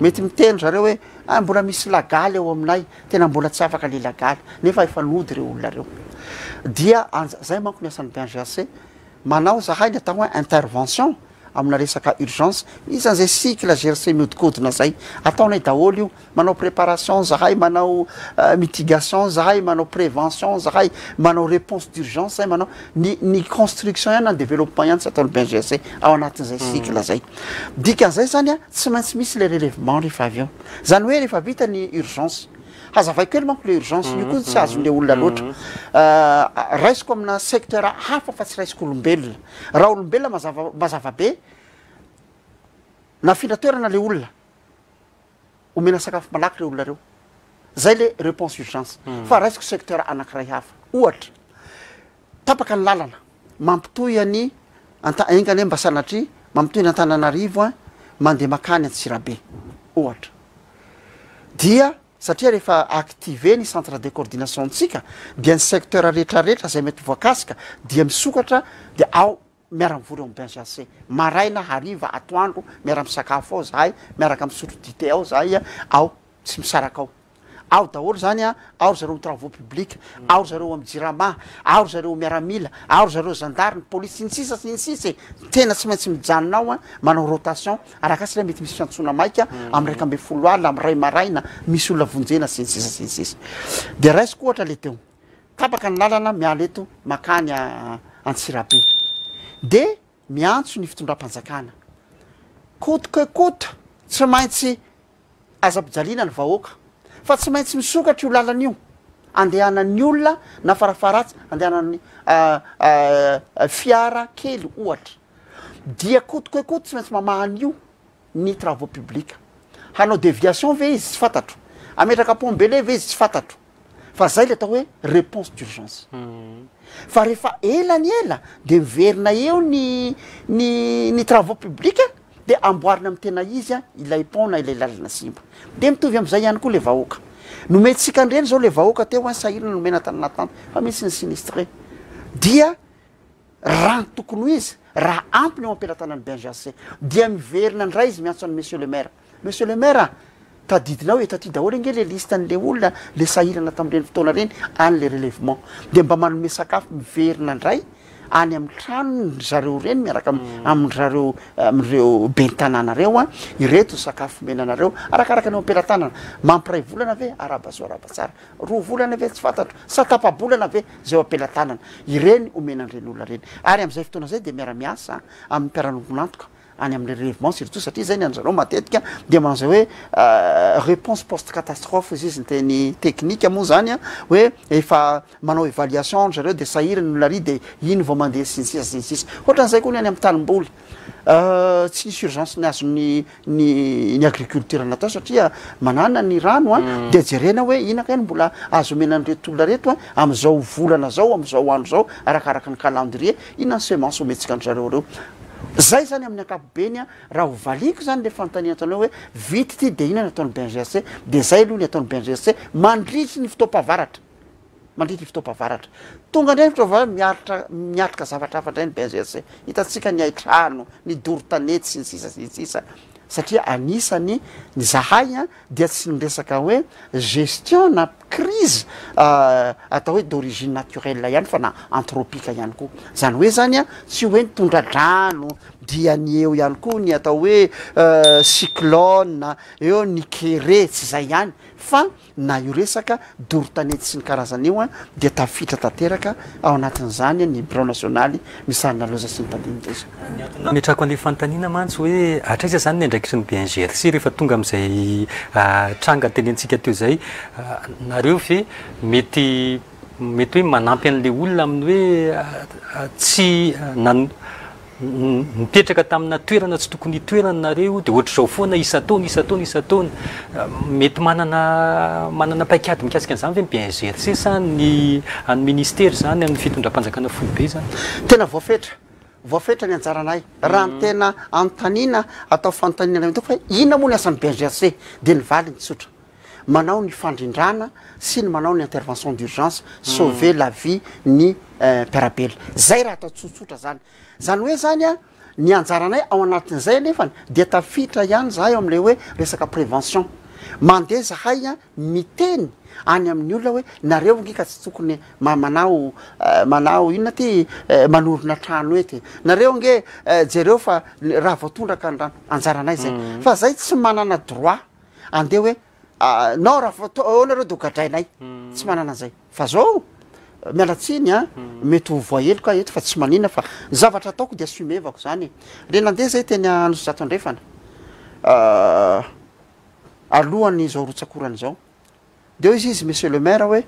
Mety miteny zareo hoe ah mbola misy lagaly ao aminay, tena mbola tsy afaka le lagaly nefa efa nody ireo olona ireo. Dia zay manko ny asan'ny BNGRC, manao zahay ny atao hoe intervention amina resaka urgence, misy an'izay cycle GRC miodikodina zay, ataonay daholo io, manao préparation zahay, manao mitigation zahay, manao prévention zahay, manao réponse d'urgence zahay, manao ny ny construction ihany na ny développement ihany tsy ataon'ny BNGRC ao anatin'izay cycle zay. Dikan'izay zany an, tsy maintsy misy le relèvement rehefa avy eo. Zany hoe rehefa vita ny urgence, hazavaiko kely manko le urgence, io koa tsy azon'le olona loatra. Raisiko amina secteur hafa fa tsy raisiko olombelona. Raha olombelona mazava mazava be, nafindra toerana le olona, omena sakafo malaky reo olona reo. Zay le réponse urgence. Fa raisiko secteur anankiray hafa. Ohatra, tapaka ny lalana mampitohy an'i Anta- enga anie mba sanatria mampitohy ny Antananarivo an, mandeha makany Antsirabe, ohatra. Dia. Satria rehefa activer ny centre de coordination ntsika dia ny secteur rehetra rehetra izay mety voakasika dia misokatra dia ao miara-mivory ao amin'ny BNGRC. Maraina, hariva, atoandro miara-misakafo ao zahay, miaraka misotro dite ao zahay ao, tsy misaraka ao. Ao daholo zany an, ao ry zareo amin'ny travaux publics, ao ry zareo amin'ny jirama, ao ry zareo miaramila, ao ry zareo zandary, ny polisy, sy ny sisa sy ny sisa e! Tena tsy maintsy mijanona ao an, manao rotation, arakasa ilay mety misy fiantsoana maika amin'ny 11 alina, amin'ny 1 maraina, misy olona vonjena sy ny sisa sy ny sisa. Dia raisiko ohatra le teo, tapaka ny lalana miala eto makany Antsirabe, dia miantso ny fitondram-panjakana, coute que coute tsy maintsy Aza ampijaliana ny vahoaka fa tsy maintsy misokatra io lalana io andehanan'ny olona na farafaharatsy andehanan'ny fiara kely ohatra dia coute que coute tsy maintsy mamaha an'io ny travaux publics. Hanao déviation ve izy tsy fantatro, hametraka pont Bailey ve izy tsy fantatro fa zay le atao hoe réponse d'urgence. Fa rehefa ela ny ela de miverina eo ny ny ny travaux publics de amboarina amin'ny tena izy ilay pont na ilay lalana simba. De mitovy amin'izay ihany koa le vahoaka. Nomentsika an'ireny zao le vahoaka teo an, sahirana nomena tanana tany fa misy ny sinistré. Dia raha ny tokony ho izy, raha ampy ny eo am-pelatanan'ny BNGRC dia miverina indray izy miantso an'i monsieur le maire. Monsieur le maire a! Tadidinao eto aty daholo ange le liste an'le olona le sahirana tamin'ireny fotoana ireny any le relèvement. Dia mba manome sakafo miverina indray any amin'ny tranony ry zareo ireny miaraka amin-dry zareo amin'ireo ben'ny tanàna ireo an, ireto ny sakafo omena anareo arakaraka ny eo am-pelatanana. Mampiray volana ve? Arahaba soa arahaba tsara. Roa volana ve? Tsy fantatro. Sa tapa-bolana ve izay eo am-pelatanana? Ireny omena an'ireny olona ireny. Ary amin'izay fotoana izay dia miara-miasa amin'ny mpiara-miombon'antoka any amin'ny relèvement surtout satria zay ny an-dry zareo matetika dia manao izay hoe réponse post catastrophe hozy izy ny teny teknika moa zany an, hoe efa manao évaluation ry zareo dia sahirana ny olona ary dia iny vao mandeha sy ny sisa sy ny sisa. Ohatran'izay koa ny any amin'ny tanimboly, tsy nisy urgence ny azon'ny ny ny agriculture natao satria manana ny rano an, dia jerena hoe inona kay no mbola azo omena an'ireto olona ireto an amin'izao volana izao, amin'izao andro izao arakaraka ny calendrier, inona ny semence omentsika an-dry zareo ireo. Zay zany amin'ny ankapobeny a, raha ho valiako zany le fanontaniana ataonao hoe vita ity de inona ny ataon'ny BNGRC, de zay aloha ny ataon'ny BNGRC mandritry ny fotoam-pahavaratra, mandritry ny fotoam-pahavaratra. Tonga indray ny fotoam-pahavaratra miaritra miatrika zavatra hafa indray ny BNGRC, hitantsika ny haitrano, ny doro tanety sy ny sisa sy ny sisa, satria anisany ny zahay a dia tsy ny resaka hoe gestion na crise atao hoe d'origine naturelle ihany fa na anthropique ihany koa. Zany hoe zany an, tsy hoe ny tondra-drano dia ny eo ihany koa ny atao hoe cyclone, eo ny kere, tsy zay ihany fa na io resaka doro tanety sy ny karazany io an dia tafiditra tanteraka ao anatin'izany ny birao nasionaly misahana loza sy ny tandindon-doza. Ny antony nametrahako an'ilay fanontaniana mantsy hoe hatraiza izany ny andraikitry ny BNGRC rehefa tonga amin'izay tranga tenenintsika teo izay, nareo ve mety mety hoe manampy an'ilay olona amin'ny hoe tsy nipetraka tamina toerana tsy tokony hitoerany nareo dia ohatr'izao foana isan-taona isan-taona isan-taona, mety manana manana paikady mikasika an'izany ve ny BNGRC sa ny an'ny ministera izany an'ny fitondram-panjakana foibe izany? Tena voafetra, voafetra ny anjaranay. Raha ny tena anontaniana, atao fanontaniana ray aman-dreny hoe inona moa ny asan'ny BNGRC? Dia ny valiny tsotra, manao ny fandrindrana sy ny manao ny intervention d'urgence, sauver la vie ny mpiara-belona. Zay raha atao tsotsotra zany. Zany hoe zany an, ny anjaranay ao anatin'izay anefany dia tafiditra ihany zahay ao amin'ilay hoe resaka prévention. Mandeha zahay an miteny any amin'ny olona hoe nareo ange ka tsy tokony manao manao inona ty manorina trano eto e, nareo ange jereo fa raha vao tondraka ny rano, anjaranay zay. Fa zay tsy manana droit andeha hoe non raha vao eo nareo de ho gadrainay, tsy manana an'izay. Fa zao, miala tsiny an, mety ho voaheloka aho eto fa tsy maninona fa ny zavatra ataoko de assumer-vako zany e. Le nandeha zay teny Anosizato Andrefana, alohan'izao rotsak'orana izao, de hoy izy monsieur le maire hoe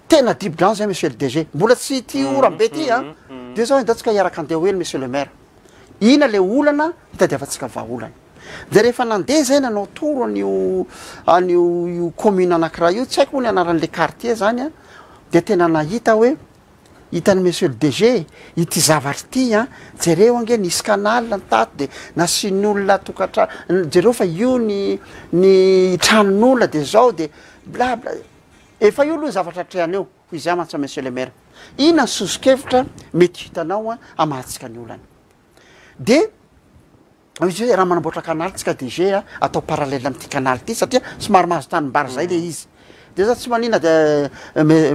tena dibo-drano zay monsieur le DG, mbola tsy ity oram-be ty an, de zao andao tsika hiaraka andeha ho eny monsieur le maire, ina le olana hitadiavantsika vahaolana. De rehefa nandeha zay nanao tour an'io an'io io commune anakiray io, tsy haiko moa ny anaran'le quartier zany an, de tena nahita hoe hitan'i monsieur le DG ity zavatra ity an, jereo ange nisy canal ny tato de nasian'olona tokantrano, jereo fa io ny ny tranon'olona de zao de. Bla bla. Efa io aloha ny zavatra atrehana eo, hoy izaho mantsy Monsieur le maire. Inona ny soso-kevitra mety hitanao hamahantsika ny olana? Dia hoy izy hoe raha manamboatra canal tsika DG a, atao parallèle amin'ity canal ity satria somary mahazo tanimbary zay le izy. Dia za tsy manina de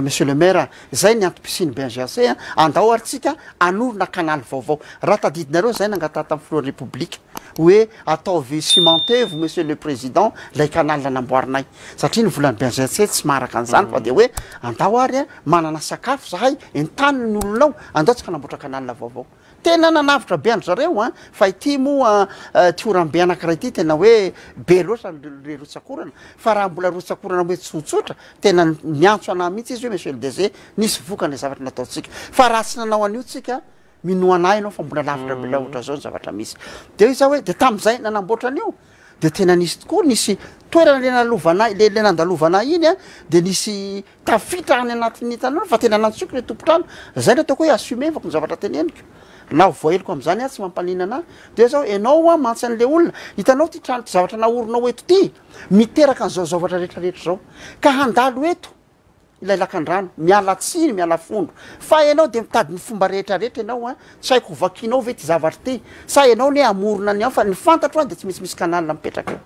Monsieur le maire a, zay ny antom-pisian'ny BNGRC a, andao ary tsika hanorina canal vaovao. Raha tadidinareo zay nangataha tamin'ny filohan'ny Repoblika hoe ataovy cimentevo Monsieur le Président ilay canal namboarinay satria ny volan'ny BNGRC tsy maharaka an'izany fa dia hoe andao ary a, manana sakafo zahay, entano ny olona ao, andao tsika hanamboatra canal vaovao. Tena nanavotra be an-dry zareo an! Fa ity moa ity oram-be anankiray ity tena hoe be loatra le rotsak'orana, fa raha mbola rotsak'orana hoe tsotsotra, tena niantso anah mihitsy izy hoe monsieur le DG, nisy vokany le zavatra nataontsika, fa raha tsy nanao an'io tsika, minoa anah ianao fa mbola lavitra be loatra zao ny zavatra misy. De hoy za hoe, de tamin'izay nanamboatra an'io, de tena nisy tokoa, nisy toerana le nalovana le le nandalovana iny an, de nisy Tafita any anatin'ny tanàna fa tena nantsoiko le tompon-trano, zay no ataoko hoe assumer-vako ny zavatra teneniko, na ho voaheloka amin'izany aho tsy mampaninana ahy, de zao enao hoa mantsy an'le olona, hitanao ty trano ty zavatra naorinao eto ty, miteraka an'izao zavatra rehetra rehetra zao, ka handalo eto ilay lakandrano, miala tsiny miala fondro, fa enao de mitady ny fomba rehetra rehetra enao an, tsy haiko ho vakianao ve ty zavatra ty, sa enao anie hamorona ny ao fa ny fantatro an de tsy maintsy misy canal mipetraka eo.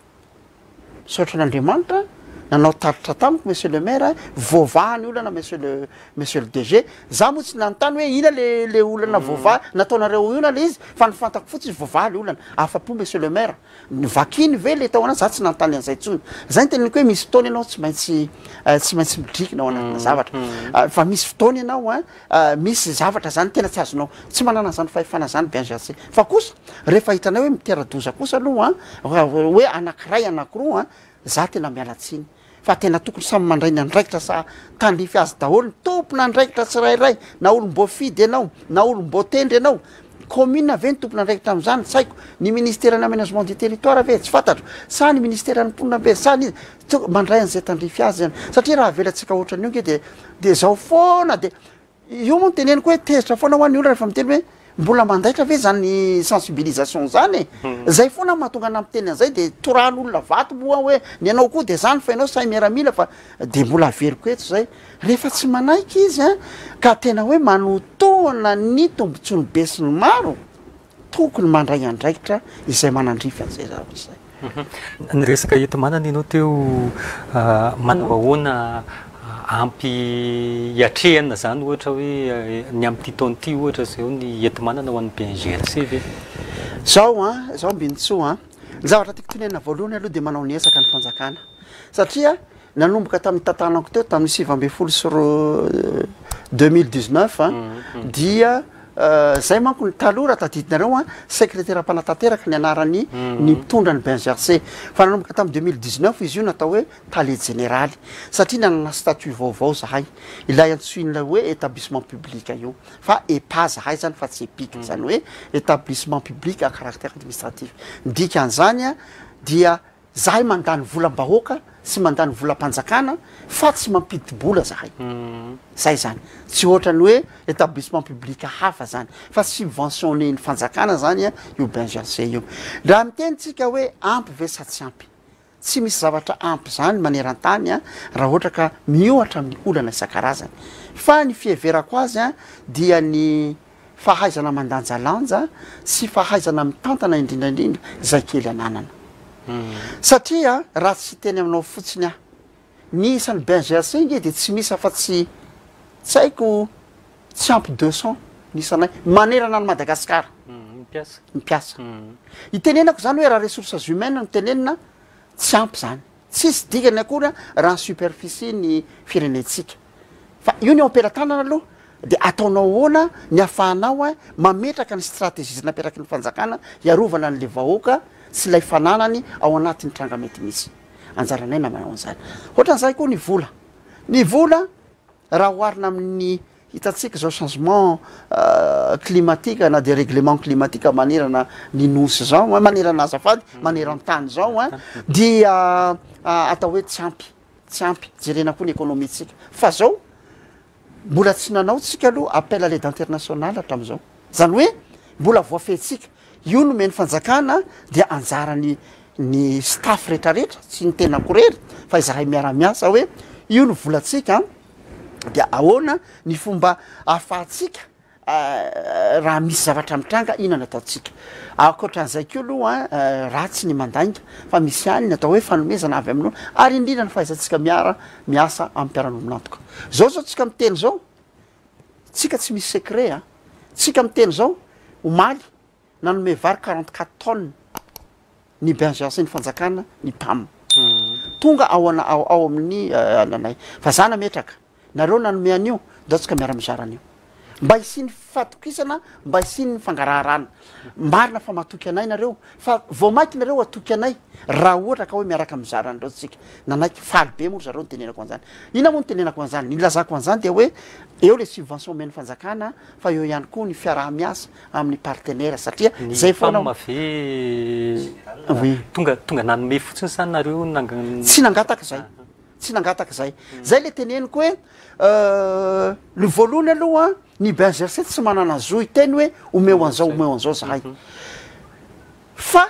Misaotra an'Andriamanitra nanao tatitra tamiko monsieur le maire, voavaha ny olana monsieur le monsieur le DG, za moa tsy nanontany hoe ina le le olana voavaha, nataonareo inona le izy fa ny fantako fotsiny voavaha le olana, afa-po monsieur le maire, novakiny ve le tao anaty, za tsy nanontany an'izay intsony, zay no teneniko hoe misy fotoana ianao tsy maintsy tsy maintsy midrikina ao anatina zavatra, fa misy fotoana ianao an misy zavatra zany tena tsy azonao, tsy manana an'izany fahefana zany BNGRC, fa kosa rehefa hitanay hoe mitera-doza kosa aloha an, hoe anakiray anakiroa an, za tena miala tsiny, fa tena tokony samy mandray ny andraikitra sa tandrify azy daholo ny tompon'andraikitra tsirairay, na olom-boafidy ianao, na olom-boatendry ianao, commune ve ny tompon'andraikitra amin'izany tsy haiko, ny ministeran'ny aménagement du territoire ve tsy fantatro, sa ny ministeran'ny mponina ve, sa ny iza, mandray an'izay tandrify azy zany, satria raha avelantsika ohatran'io nge de de zao foana de io moa no teneniko hoe tezitra foana hoa ny olona rehefa miteny hoe mbola mandaitra ve zany sensibilisation zany e? Zay foana mahatonga anah miteny an'izay de torahan'olona vato moa hoe ny anao koa de zany fa ianao sahy miaramila fa de mbola averiko eto zay, rehefa tsy manaiky izy an ka tena hoe manotohana ny tombotsoan'ny be sy ny maro, Tokony mandray andraikitra izay manandrify an'izay zavatra izay. Niresaka enti-manana ianao teo, manao ahoana ampy hiatrehana izany ohatra hoe ny amin'ity taona ity ohatra izao ny enti-manana ho an'ny BNGRC ve? Zao an, zao Mbinintsoa an, ny zavatra tiako tenenina voalohany aloha dia manao ny ezaka ny fanjakana satria Nanomboka tamin'ny tantanako teo tamin'ny 2019 2019 dia zay manko ny taloha raha tadidinareo an, sekretera mpanatanteraka ny anaran'ny ny mpitondra ny BNGRC fa nanomboka tamin'ny 2019 izy io natao hoe tale jeneraly satria nanana statut vaovao zahay ilay antsoin'ilay hoe établissement public io fa EPA zahay zany fa tsy EPIC zany hoe établissement public à caractère administratif ny dikan'izany an dia Zahay mandany volam-bahoaka sy mandany volam-panjakana fa tsy mampidi-bola zahay. Zay zany. Tsy ohatran'ny hoe établissement public hafa zany fa subventionner-n'ny fanjakana zany io BNGRC io. Raha miteny tsika hoe ampy ve sa tsy ampy? Tsy misy zavatra ampy zany maneran-tany raha ohatra ka miohatra amin'ny olana isan-karazany. Fa ny fiheverako azy dia ny fahaizana mandanjalanja sy fahaizana mitantana indrindra indrindra izay kely ananana. Satria raha tsy hiteny aminao fotsiny aho, ny isan'ny BNGRC nge dia tsy misy afa-tsy tsy haiko tsy ampy 200 ny isanay manerana an'i Madagasikara. Ny mpiasa. Ny mpiasa. Itenenako izany hoe raha ressources humaines no tenenina, tsy ampy izany. Tsisy dikany akory raha ny superficie ny firenentsika. Fa io ny eo am-pelatanana aloha dia ataonao ahoana ny ahafahanao mametraka ny stratégie izay napetraky ny fanjakana hiarovana an'ilay vahoaka sy ilay fananany ao anatin'ny tranga mety misy. Anjaranay na manao an'izany. Ohatran'izay koa ny vola. Ny vola raha oharina amin'ny hitantsika izao changement climatique na dérèglement climatique manerana ny nosy izao, manerana azafady, maneran-tany izao dia atao hoe tsy ampy. Tsy ampy, jerena koa ny économie-tsika. Fa zao, mbola tsy nanao tsika aloha appel à l'aide internationale hatramin'izao. Zany hoe mbola voafehintsika. Io nomen'ny fanjakana dia anjaran'ny ny staff rehetrarehetra, tsy ny tenako irery fa izahay miara-miasa hoe io ny volantsika dia ahoana ny fomba ahafahantsika raha misy zavatra mitranga inona no ataontsika. Ankoatran'izay koa aloha ratsy ny mandainga fa misy ihany ny atao hoe fanomezana avy amin'olona ary indrindra ny fahaizantsika miara miasa amin'ny mpiara-miombon'antoka. Zao zao tsika miteny zao, tsika tsy misy secret a, tsika miteny zao omaly nanome vary 44 tonnes ny BNGRC ny fanjakana ny PAM. Tonga ao ana ao ao amin'ny ananay fa za nametraka Nareo nanome an'io, ndao tsika miara mizara an'io. Mba hisian'ny fatokisana, mba hisian'ny fangaraharana. Marina fa matoky anay nareo, fa vao mainka nareo hatoky anay raha ohatra ka hoe miaraka mizara an'ireo tsika. Nanaiky, faly be moa ry zareo nitenenako an'izany. Inona moa nitenenako an'izany? Ny nilazako an'izany dia hoe eo le subvention omen'ny fanjakana fa eo ihany koa ny fiaraha-miasa amin'ny partenaire satria Ny zay foana PAM ve Oui. tonga tonga nanome fotsiny sa nareo nang- Tsy nangataka izay. Tsy nangataka izay. Zay le teneniko hoe ny voalohany aloha ny BNGRC tsy manana zo hiteny hoe omeo an'izao omeo an'izao zahay. Fa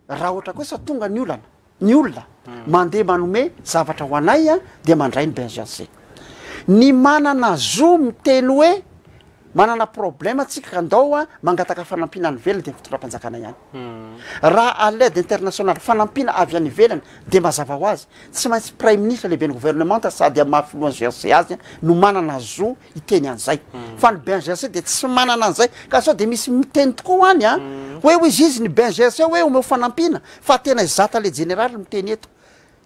raha ohatra kosa tonga ny olana, ny olona mandeha manome zavatra ho anay dia mandray ny BNGRC. Ny manana zo miteny hoe manana problème tsika ka ndao mangataka fanampiana any ivelany dia ny fitondram-panjakana ihany. Raha à l'aide internationale, fanampiana avy any ivelany dia mazava ho azy, tsy maintsy praiminisitra, lehiben'ny gouvernemanta sady amin'ny maha filohan'ny GRC azy no manana zo hiteny an'izay. Fa ny BNGRC dia tsy manana an'izay. Ka sao dia misy miteny tokoa any an, hoe hoy izy izy ny BNGRC hoe omeo fanampiana, fa tena izaho tale jeneraly miteny eto.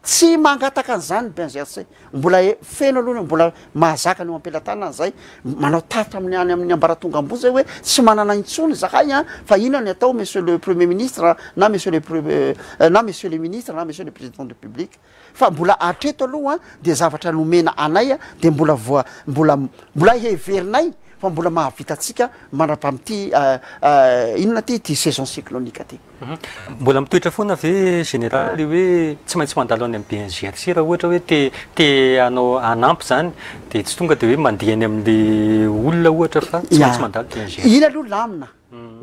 Tsy mangataka an'izany ny BNGRC. Mbola feno aloha ny mbola mahazaka ny eo am-pelatanana izay. Manao tatitra amin'ny any amin'ny ambaratonga ambony izay hoe tsy manana intsony izahay an, fa inona ny atao monsieur le premier ministre na monsieur le pre- na monsieur le ministre na monsieur le président de république. Fa mbola hatreto aloha dia zavatra nomena anay dia mbola voa mbola mbola heverinay fa mbola mahavita antsika mandra-pamin'ity inona ity ity saison cyclonique ity. Mbola mitoetra foana ve général le hoe tsy maintsy mandalo any amin'ny BNGRC raha ohatra hoe te te hanao hanampy zany de tsy tonga de hoe mandeha any amin'le olona ohatra fa tsy maintsy mandalo BNGRC. Iny aloha lamina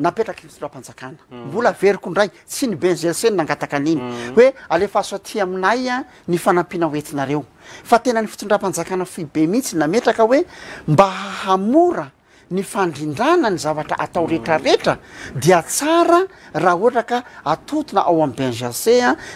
napetraky ny fitondram-panjakana. Mbola averiko indray, tsy ny BNGRC no nangataka an'iny hoe alefaso aty aminay ny fanampiana hoentinareo fa tena ny fitondram-panjakana foibe mihitsy nametraka hoe mba hahamora ny fandrindrana ny zavatra atao retraretra dia tsara raha ohatra ka atotona ao amin'ny BNGRC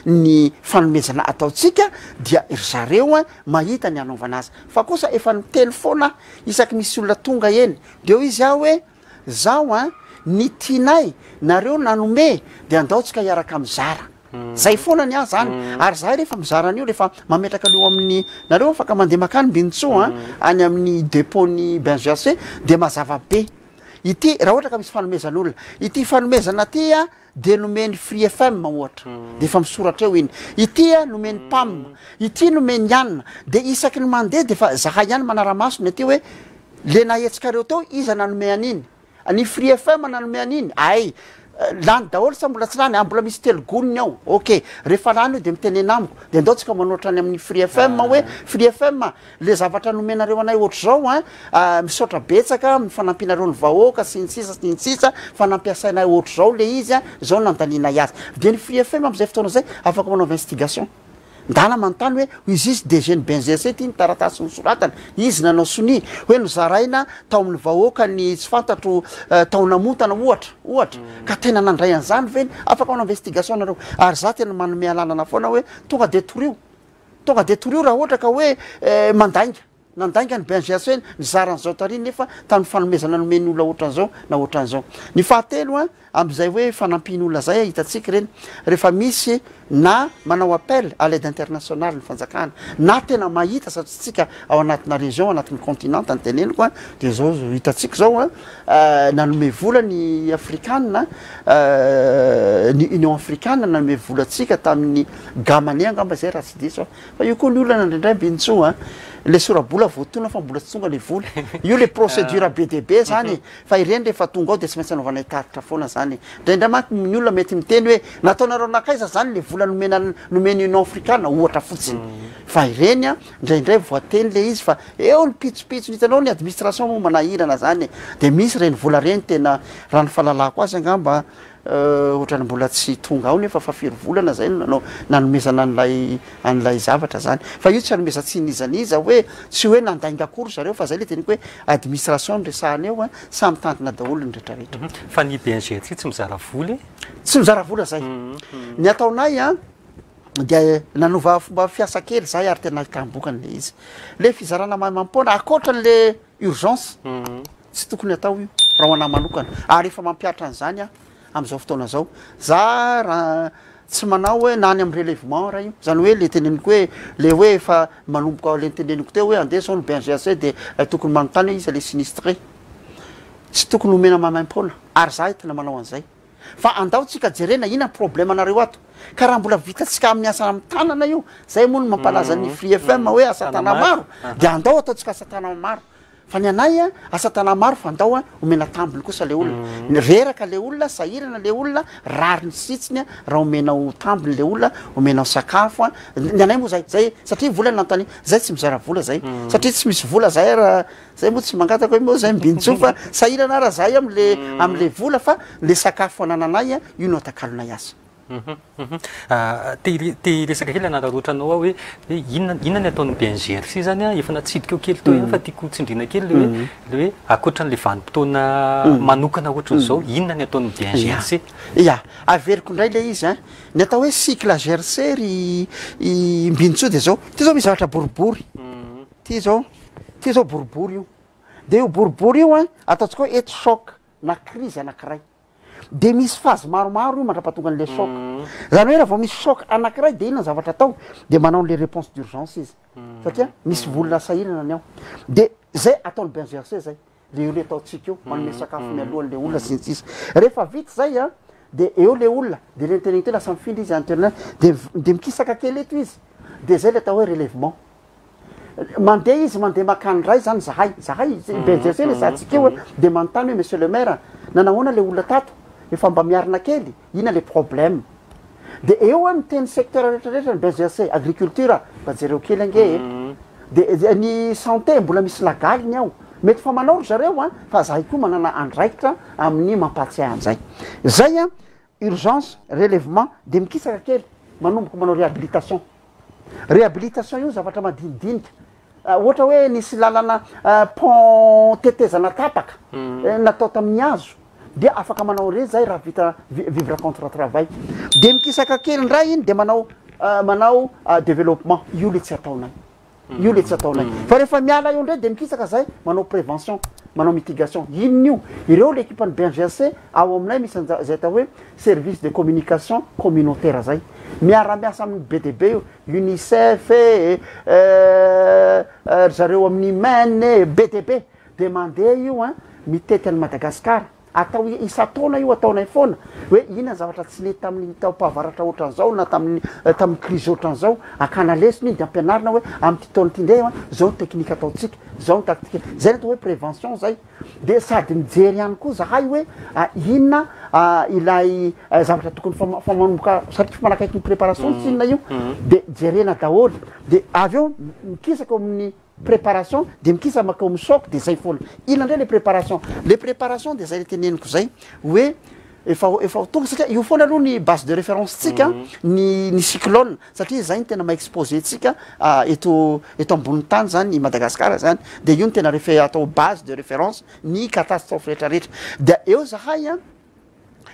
ny fanomezana ataontsika dia ry zareo mahita ny hanaovana azy. Fa kosa efa niteny foana aho isaky misy olona tonga eny de hoy izy aho hoe zaho an ny tianay nareo nanome de andao tsika hiaraka mizara. Zay foana ny ahy zany ary zahay rehefa mizara an'io rehefa mametraka an'io amin'ny nareo afaka mandeha makany Mbinintsoa an any amin'ny depot ny BNGRC de mazava be ity raha ohatra ka misy fanomezan'olona ity fanomezana ty a de nomen'ny Free FM ohatra de efa misoratra eo iny ity a nomen'ny PAM ity nomen'ny anona de isaky ny mandeha de efa zahay ihany manara-maso ny aty hoe le nahetsikareo teo iza nanome an'iny Ny Free FM nanome an'iny, ay, lany daholo sa mbola tsy lany? Ah, mbola misy telo goniny ao, ok, rehefa lany io dia mitenena amiko, dia ndao tsika manoatra any amin'ny Free FM hoe, Free FM a, le zavatra nomenareo anay ohatr'izao an, misaotra betsaka amin'ny fanampianareo ny vahoaka sy ny sisa sy ny sisa, fa nampiasainay ohatr'izao le izy an, izao no nandanianay azy. Dia ny Free FM amin'izay fotoana izay afaka manao investigation. Ndana manontany hoe izy izy DG ny BNGRC ity ny taratasy nosoratana, izy nanao sonia hoe nozaraina tao amin'ny vahoaka ny tsy fantatro tao Namontana ohatra, ohatra, ka tena nandray an'izany ve ny, afaka manao investigation nareo, ary za tena manome alalana foana hoe tonga de torio, tonga de torio raha ohatra ka hoe mandainga. Nandainga ny BNGRC hoe nizara an'izao tary nefa tamin'ny fanomezana nomen'ny olona ohatran'izao na ohatran'izao. Ny fahatelo an, amin'izay hoe fanampian'olona izay hitantsika ireny, rehefa misy na manao appel à l'aide internationale ny fanjakana na tena mahita satria tsika ao anatina région, anatin'ny continent ny teneniko an, dia izao hitantsika izao an, nanome vola ny afrikana, ny Union afrikana nanome vola antsika tamin'ny gamane angamba izay raha tsy diso aho. Fa io koa ny olana indraindray Mbinintsoa a, le sora-bola voatonona fa mbola tsy tonga le vola, io le procédure be dia be zany e, fa ireny rehefa tonga ao de tsy maintsy anaovanay tatitra foana zany e, indraindray manko ny olona mety miteny hoe nataonareo nankaiza zany le vola nomena nomen'ny Union afrikana ohatra fotsiny, fa ireny a indraindray voateny le izy fa eo ny pitsopitsony, hitanao ny administration moa manahirana zany e, de misy ireny vola ireny tena raha ny fahalalako azy angamba. Ohatrany mbola tsy tonga ao nefa fa firy volana zay no nanao nanomezana an'ilay an'ilay zavatra zany. Fa io tsy anomezan-tsiny n'iza n'iza hoe tsy hoe nandainga akory zareo fa zay le teniko hoe administration no resahana eo a, samy mitandrina daholo ny retraretra. Fa ny BNGRC tsy mizara vola e? Tsy mizara vola zay. Ny ataonay a dia nanova fomba fiasa kely zahay ary tena ahitam-bokany le izy. Le fizarana maimaim-poana ankoatran'le urgence. Tsy tokony atao io raha ho anah manokana ary efa mampihatra an'izany aho amin'izao fotoana izao. Za raha tsy manao hoe na any amin'ny relèvement ara io, zany hoe le teneniko hoe le hoe efa manomboka le noteneniko teo hoe andeha zao ny BNGRC de tokony manontany hoe iza le sinistré. Tsy tokony omena maimaimpoana ary za tena manao an'izay. Fa andao tsika jerena inona ny problème anareo ato. Ka raha mbola vitantsika amin'ny asa amin'ny tanana io, zay moa no mampalaza ny Free FM hoe asa tana maro, de andao ataontsika asa tana maro. Fa ny anay a, asa tana maro fa andao a omena tambiny kosa le olona. Ny reraka le olona, sahirana le olona, rariny sy hitsiny a raha omenao tambiny le olona, omenao sakafo a, ny anay moa zay, zay satria vola no nanontania, zay tsy mizara vola zay, satria tsy misy vola zay raha, zay moa tsy mangataka hoe moa zay mbinjo fa sahirana ara zahay amle amle vola fa le sakafo anananay a io no atakalonay azy. Te te hiresaka kely hanararaotra anao aho hoe hoe inona inona ny ataon'ny BNGRC zany an, efa natsidika eo kely teo ihany fa tiako tsindriana kely le hoe le hoe ankoatran'le vanim-potoana manokana ohatran'izao, inona ny ataon'ny BNGRC? Ya, averiko indray le izy an, ny atao hoe cycle GRC ry i Mbinintsoa dia zao, ty zao misy zavatra boribory, ty zao, ty zao boribory io, de io boribory io an ataontsika hoe eto choc na crise anakiray, De misy phase maromaro io mandrapatonga an'le choc. Zany hoe raha vao misy choc anakiray de inona ny zavatra atao? De manao an'le réponse d'urgence izy. Satria misy olona sahirana ny ao. De zay ataon'ny BNGRC zay. Le eo le ataontsika eo, manome sakafo mialoha an'le olona sy ny sisa. Rehefa vita zay an, de eo le olona, de le niteneniko teo lasa mifindra izy any toerana de de mikisaka kely eto izy. De zay le atao hoe relèvement. Mandeha izy mandeha makany indray zany zahay, zahay BNGRC le zahantsika eo de manontany hoe monsieur le maire nanahoana le olona tato, efa mba miarina kely, inona le problème? De eo hoe miteny secteur rehetra rehetra ny BNGRC, agriculture mba jereo kely ange e, de ny santé mbola misy lagaly ny ao, mety fa manao ry zareo an, fa zahay koa manana andraikitra amin'ny mampahatsiahy an'izay. Zay an, urgence, relèvement, de mikisaka kely manomboka manao réhabilitation. Réhabilitation io zavatra madinidinika, ohatra hoe nisy lalana pont tetezana tapaka natao tamin'ny hazo dia afaka manao an'ireny zay raha vita vivre contre travail, de mikisaka kely indray iny de manao manao développement, io le tsy ataonay. Io le tsy ataonay. Fa rehefa miala eo indray de mikisaka zahay manao prévention, manao mitigation. Inona io? Ireo le ekipan'ny BNGRC ao aminay misy an'za zay atao hoe service de communication communautaire zay. Miara-miasa amin'ny be dia be io, Unicef e, ry zareo amin'ny Men e, be dia be. De mandeha io an, mitety an'i Madagasikara. Atao isan-taona io ataonay foana hoe inona ny zavatra tsy nety tamin'ny taom-pahavaratra ohatran'izao na tamin'ny tamin'ny crise ohatran'izao, akana lesona iny de ampianarina hoe amin'ity taona ity indray an, zao ny teknika ataontsika, zao ny tactique, zay ny atao hoe prévention zay, de sady mijery ihany koa zahay hoe inona ilay zavatra tokony fa fa manomboka satria fa manakaiky ny préparation tsinona io de jerena daholo de avy eo mikisaka eo amin'ny Préparation de mikisa makao amin'ny choc de zay foana. Inona indray le préparation? Le préparation de zay le teneniko zay hoe efa efa ho tonga satria io foana aloha ny base de référence tsika ny ny cyclone satria zay no tena maha exposé tsika eto eto ambonin'ny tany zany i Madagasikara zany de io no tena refe- atao base de référence ny catastrophe rehetrarehetra. De eo zahay an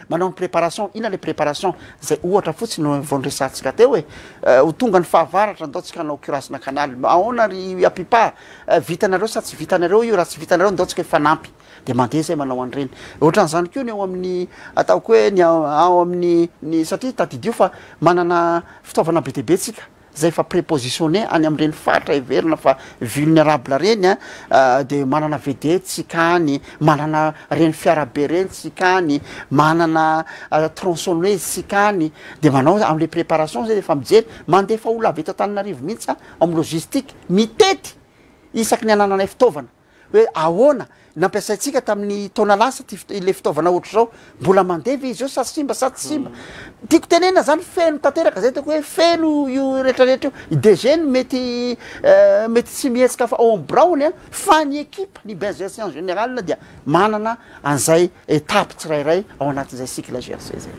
manao ny préparation, inona le préparation? Zay ohatra fotsiny no vao noresahantsika teo e, ho tonga ny fahavaratra ndao tsika hanao curage-na canal, ahoana ry Apipa, vitanareo sa tsy vitanareo io, raha tsy vitanareo ndao tsika hifanampy, de mandeha zay manao an'ireny, ohatran'izany koa ny eo amin'ny ataoko hoe ny ao amin'ny ny satria tadidio fa manana fitaovana be dia be tsika, zay efa prépositionné any amin'ireny faritra heverina fa vulnérable reny a, de manana vedette tsika any, manana reny fiarabe reny tsika any, manana tronçonneuse tsika any, de manao am'le préparation zay efa mijery, mandefa olona avy eto Antananarivo mihitsy a, ao am logistique, mitety isaky ny anananay fitaovana hoe ahoana. Nampiasaintsika tamin'ny taona lasa ity ilay fitaovana ohatr'izao, mbola mandeha ve izy io sa simba sa tsy simba? Tiako tenenina zany feno tanteraka zay ataoko hoe feno io rehetrarehetra io, i DG no mety mety tsy mihetsika fa ao amin'ny biraony an, fa ny ekipa, ny BNGRC en général dia manana an'izay étape tsirairay ao anatin'izay cycle GRC zay.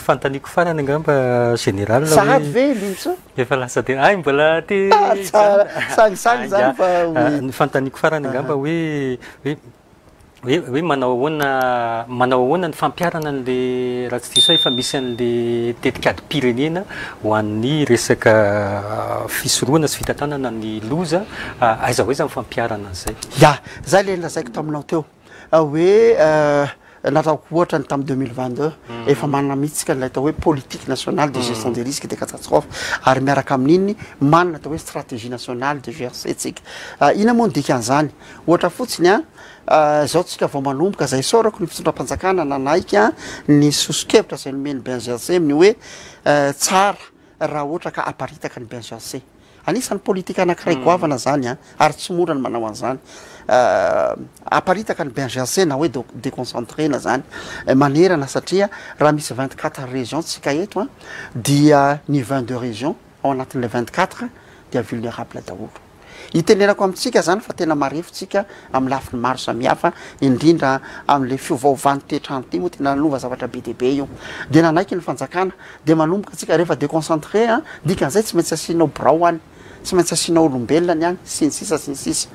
Fanontaniako farany angamba général hoe. Sahady ve Lintsy? Efa lasa de ay mbola te ah, tsara sangisangy zany fa ah, ny fanontaniako farany angamba hoe hoe hoe hoe manao ahoana manao ahoana ny fampiharana an'le raha tsy diso aho efa misy an'le tetik'adim-pirenena ho an'ny resaka fisorohana sy fitantanana ny loza ah, aiza ho aiza ny fampiharana an'izay? Ya, zay le nolazaiko taminao teo hoe Nataoko ohatra ny tamin'ny 2022, efa manana mihitsy tsika ilay atao hoe politique nationale de gestion des risques et des catastrophes, ary miaraka amin'iny manana atao hoe stratégie nationale de GRC tsika. Inona moa ny dikan'izany? Ohatra fotsiny an, izao tsika vao manomboka, izay isaorako ny fitondram-panjakana nanaiky ny soso-kevitra izay nomen'ny BNGRC amin'ny hoe tsara raha ohatra ka aparitaka ny BNGRC. Anisan'ny politika anankiray goavana zany an, ary tsy mora ny manao an'izany. Aparitaka ny BNGRC na hoe déconcentrena zany manerana satria raha misy 24 régions tsika eto an, dia ny 22 régions ao anatin'ilay 24 dia vulnérable daholo. Itenenako amintsika zany fa tena marefo tsika amin'ny lafiny maro samihafa, indrindra amin'ilay fiovaovan'ny toetr'andro ity moa tena nanova zavatra be dia be io. Dia nanaiky ny fanjakana, dia manomboka tsika rehefa déconcentré an, dikan'izay tsy maintsy asianao birao any, tsy maintsy asianao olombelona ny any, sy ny sisa sy ny sisa.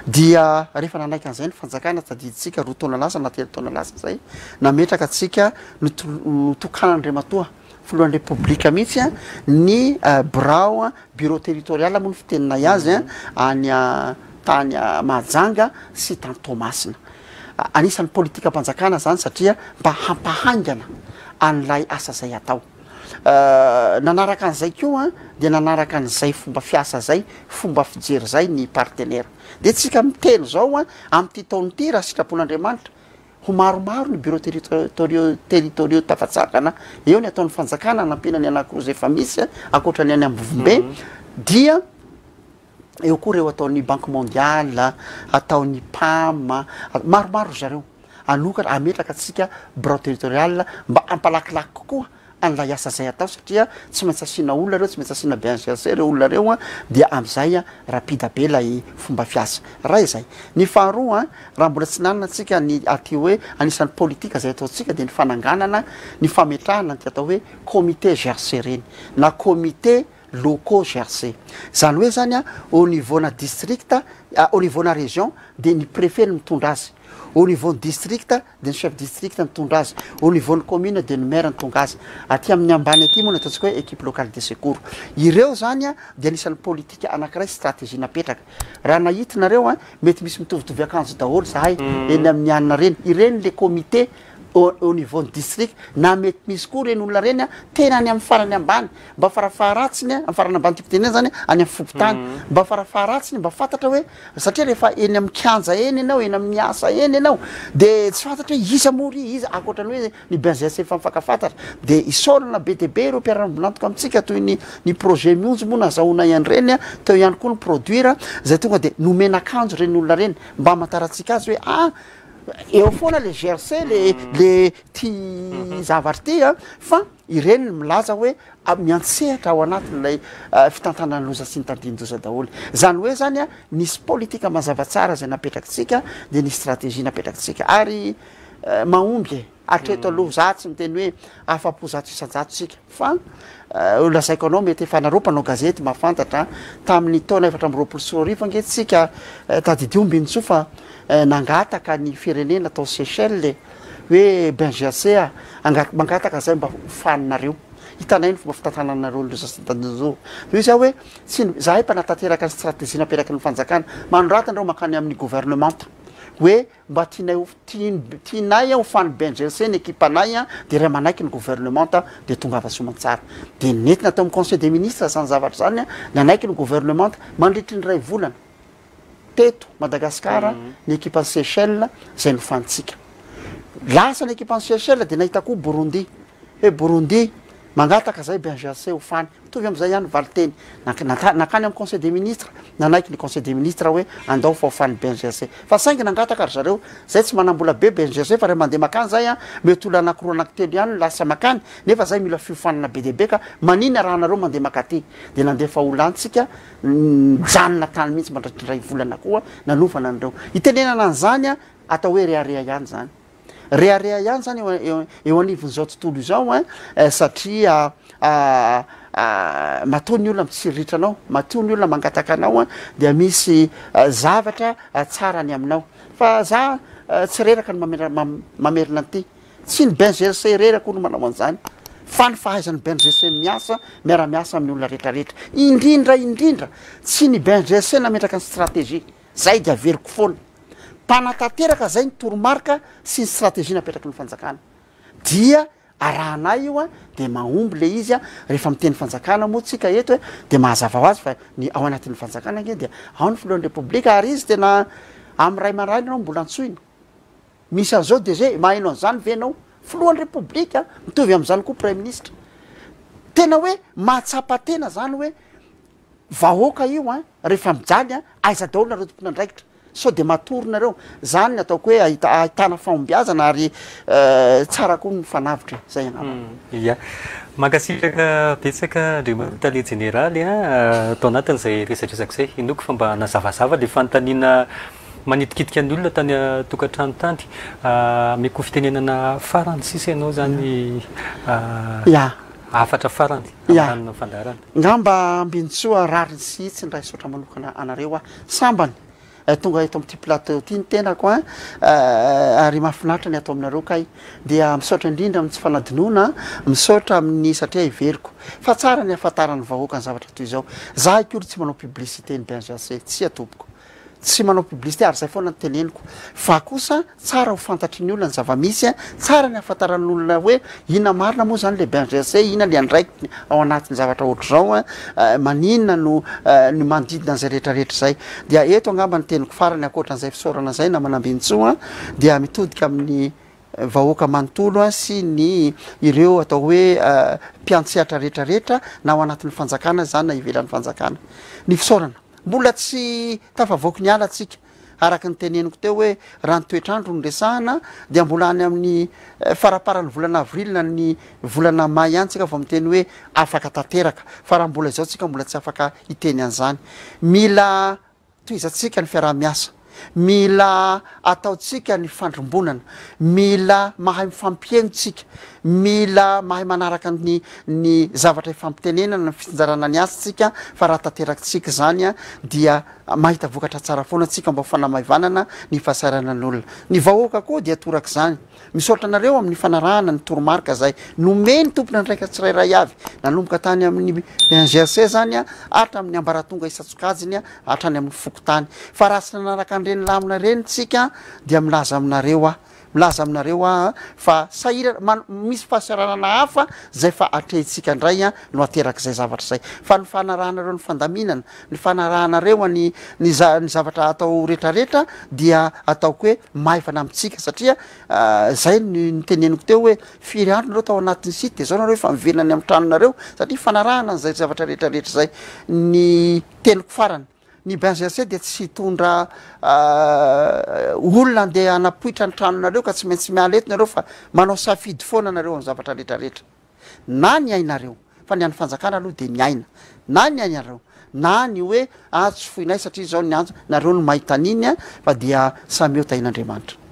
Dia rehefa nanaiky an'izay ny fanjakana, tadidintsika 2 taona lasa na 3 taona lasa izay, nametraka antsika, notokanan'Andriamatoa filohan'ny Repoblika mihitsy ny birao, bureau territorial moa ny fiteninay azy, any tany Mahajanga sy tany Toamasina. Anisan'ny politikam-panjakana izany satria mba hampahaingana an'ilay asa izay atao. Nanaraka an'izay koa dia nanaraka an'izay fomba fiasa izay, fomba fijery izay ny partenaire. Dia tsika miteny izao amin'ity taona ity raha sitrapon'Andriamanitra, Ho maromaro ny bureaux territoriaux territoriaux tafatsangana eo, ny ataon'ny fanjakana hanampiana ny anankiroa izay efa misy ankoatra ny any Ambovombe dia eo koa ireo ataon'ny Banque mondiale, ataon'ny PAM, maromaro ry zareo hanokatra hametraka antsika birao territorial mba hampalakilaky kokoa an'ilay asa izay atao satria tsy maintsy asiana olona ireo, tsy maintsy asiana BNGRC ireo olona ireo an, dia amin'izay an, rapide be ilay fomba fiasa. Iray izay. Ny faharoa an, raha mbola tsy nanana antsika ny aty hoe anisan'ny politika izay ataontsika dia ny fananganana, ny fametrahana an'ity atao hoe comité GRC ireny na comité locaux GRC. Izany hoe izany an, au niveau-na district, au niveau-na région dia ny préfet no mitondra azy, au niveau-n'ny district dia ny chef district mitondra azy, au niveau ny commune dia ny maire nitonga azy, aty amin'ny ambany aty moa ny ataontsika hoe equipe locale de secours. Ireo zany a dia anisan'ny politika anankiray stratégie napetraka. Raha nahita nareo a, mety misy mitovitovy akanjo daholo zahay eny amin'ny anona reny, ireny le comité au au niveau ny district, na mety misy koa ireny olona ireny a tena any amin'ny farany ambany, mba farafaharatsiny a, amin'ny farany ambany tiako tenena zany any amin'ny fokontany, mba farafaharatsiny mba fantatra hoe Satria rehefa eny amin'ny kianja eny ianao, eny amin'ny asa eny ianao, dia tsy fantatra hoe iza moa ry iza, ankoatra ny hoe ny BNGRC efa mifankafantatra. Dia isaorana be dia be ireo mpiara-miombon'antoka amintsika toy ny ny projet Mionjo moa nazahoanay an'ireny, teo ihany koa ny Produir, izay tonga dia nomena akanjo ireny olona ireny mba hamantarantsika azy hoe ah, eo foana le GRC, le le ty zavatra ity an, fa ireny no milaza hoe miantsehatra ao anatin'ilay fitantanana loza sy ny tandindoza daholo. Izany hoe izany nisy politika mazava tsara izay napetrakitsika dia nisy stratégie napetrakitsika ary mahomby e! Hatreto aloha za tsy miteny hoe afa-po 100% tsika fa lazaiko anao mety efa nareo mpanao gazety mahafantatra tamin'ny taona 2024 ange tsika tadidio Mbinintsoa fa nangataka ny firenena tao Seychelles e! hoe BNGRC a, mangataka zay mba ho faninareo, hitanay ny fomba fitantananareo ny loza sy ny tandindoza. Hoy izy aho hoe tsy ny, zahay mpanatanteraka ny stratégie naperaky ny fanjakana, manorata nareo mankany amin'ny gouvernementa hoe mba tianay ho, tianay ho fanin'ny BNGRC ny ekipanay dia raha manaiky ny gouvernementa dia tongava soamantsara. Dia nentina tao amin'ny conseil des ministres zany zavatra zany, nanaiky ny gouvernementa mandritry ny iray volana. teto Madagasikara ny ekipan'i Seychelles izay nofanintsika. Lasa ny ekipan'i Seychelles dia nahita koa Burundi. Hoe Burundi, Mangataka zay BNGRC ho fany. Mitovy amin'izay ihany ny valinteny. Nankany amin'ny conseil des ministres, nanaiky ny conseil des ministres hoe andao fa ho fan'ny BNGRC. Fa saingy nangataka ry zareo, zay tsy manam-bola be BNGRC fa raha mandeha makany zay an, mety olona anakiroa anankitelo ihany no lasa makany, nefa zay mila fiofanana be dia be ka maninona raha nareo mandeha makaty. Dia nandefa olona any tsika, nijanona tany mihitsy mandritry ny iray volana koa nanovana an'ireo. Itenenana an'izany an, atao hoe rehareha ihany izany. Rehareha ihany zany eo eo anivon'izao tontolo izao ein, satria matoa ny olona mitsiriritra anao, matoa ny olona mangataka anao an, dia misy zavatra tsara ny aminao. Fa za tsy reraka ny mamerina an'ity, tsy ny BNGRC irery akory no manao an'izany, fa ny fahaizan'ny BNGRC miasa, miara-miasa amin'ny olona rehetrarehetra. Indrindra indrindra, tsy ny BNGRC nametraka ny stratégie. Zay dia averiko foana. Mpanatanteraka zay ny toromarika sy ny stratégie napetraky ny fanjakana. Dia arahanay io an, dia mahomby le izy an, rehefa miteny fanjakana moa tsika eto e, dia mahazava ho azy fa ny ao anatin'ny fanjakana ange dia ao ny filohan'ny repoblika ary izy tena amin'ny ray maraina ianao mbola antsoina. Misy an'izao DG, maheno an'izany ve ianao? Filohan'ny repoblika, mitovy amin'izany koa praiminisitra. Tena hoe mahatsapa tena zany hoe Vahoaka io an, rehefa mijaly an, aiza daholo nareo tompon'andraikitra, sao dia matory nareo, zany ny ataoko hoe ahita ahitana fahombiazana ary tsara koa ny mifanavotra e, zay angamba. Ia. Mankasitraka betsaka Andriamatoa Tale Jeneraly a, tao anatin'izay resadresaka izay. Inoako fa mba nazavazava ilay fanontaniana manitikitika ny olona tany an-tokantrano tany. Ameko fitenenana farany sisa ianao izany. Ia. Hafatra farany amin'ny fandaharana. Ngamba Ambinintsoa rariny sy hitsiny raha hisaotra manokana anareo aho. Sambany tonga eto amin'ity plateau ity ny tenako an, ary mahafinaritra ny ato aminareo kay. Dia misaotra indrindra amin'ny tsy fanadinoana, misaotra amin'ny satria heveriko fa tsara ny hahafantaran'ny vahoaka ny zavatra toy izao. Za akory tsy manao publicité ny BNGRC, tsia tompoko. Tsy manao publicité ary zay foana no teneniko. Fa kosa tsara ho fantatry ny olona ny zava-misy, tsara ny ahafantaran'ny olona hoe inona marina moa zany le BNGRC, inona le andraikiny ao anatin'ny zavatra ohatr'izao, maninona no ny manodidina an'izay rehetra rehetra izay. Dia eto angamba ny teniko farany ankoatran'izay fisaorana izay namana Ambinintsoa dia mitodika amin'ny vahoaka manontolo sy ny ireo atao hoe mpiantsehatra rehetra rehetra na ao anatin'ny fanjakana izany na ivelan'ny fanjakana. Ny fisaorana. Mbola tsy tafavoaky ny ala tsika. Araka ny teneniko teo hoe raha ny toetr'andro no resahana dia mbola any amin'ny faraparan'ny volana avril na ny volana mai ihany tsika vao miteny hoe afaka tanteraka. Fa raha mbola izao tsika mbola tsy afaka hiteny an'izany. Mila tohizantsika ny fiaraha-miasa. Mila ataontsika ny fandrombonana. Mila mahay mifampiheno tsika. Mila mahay manaraka ny ny zavatra ifampitenenana, ny fitsinjarana ny asa tsika fa raha tanterakitsika izany dia mahita vokatra tsara foana tsika mba ho fanamaivanana ny fahasahiranan'olona. Ny vahoaka koa dia torak'izany. Misaotra anareo amin'ny fanarahana ny toromarika izay nomeny tompon'andraikitra tsirairay avy, nanomboka tany amin'ny BNGRC izany hatramin'ny ambaratonga isan-tsokajiny hatrany amin'ny fokontany. Fa raha tsy nanaraka an'ireny lamina ireny tsika dia milaza aminareo aho, milaza aminareo aho fa sahirana, man, misy fahasahiranana hafa izay fa atrehintsika indray no aterak'izay zavatra izay. Fa ny fanarahanareo ny fandaminana, ny fanarahanareo ny ny za, ny zavatra atao retraretra dia ataoko hoe maivana amintsika satria zay ny niteneniko teo hoe firy andro nareo tao anatin'ny site de zao nareo efa miverina any amin'ny tranonareo satria fanarahana an'izay zavatra retraretra izay. Ny teniko farany, ny BNGRC dia tsy hitondra olona andeha hanapoitra ny tranonareo ka tsy maintsy miala eto nareo fa manao safidy foana nareo amin'ny zavatra retraretra. Na ny ainareo, fa ny an'ny fanjakana aloha dia ny aina, na ny ainareo, na ny hoe ah tsy foinay satria izao ny antso, nareo no mahita an'iny fa dia samy ho tahian'Andriamanitra.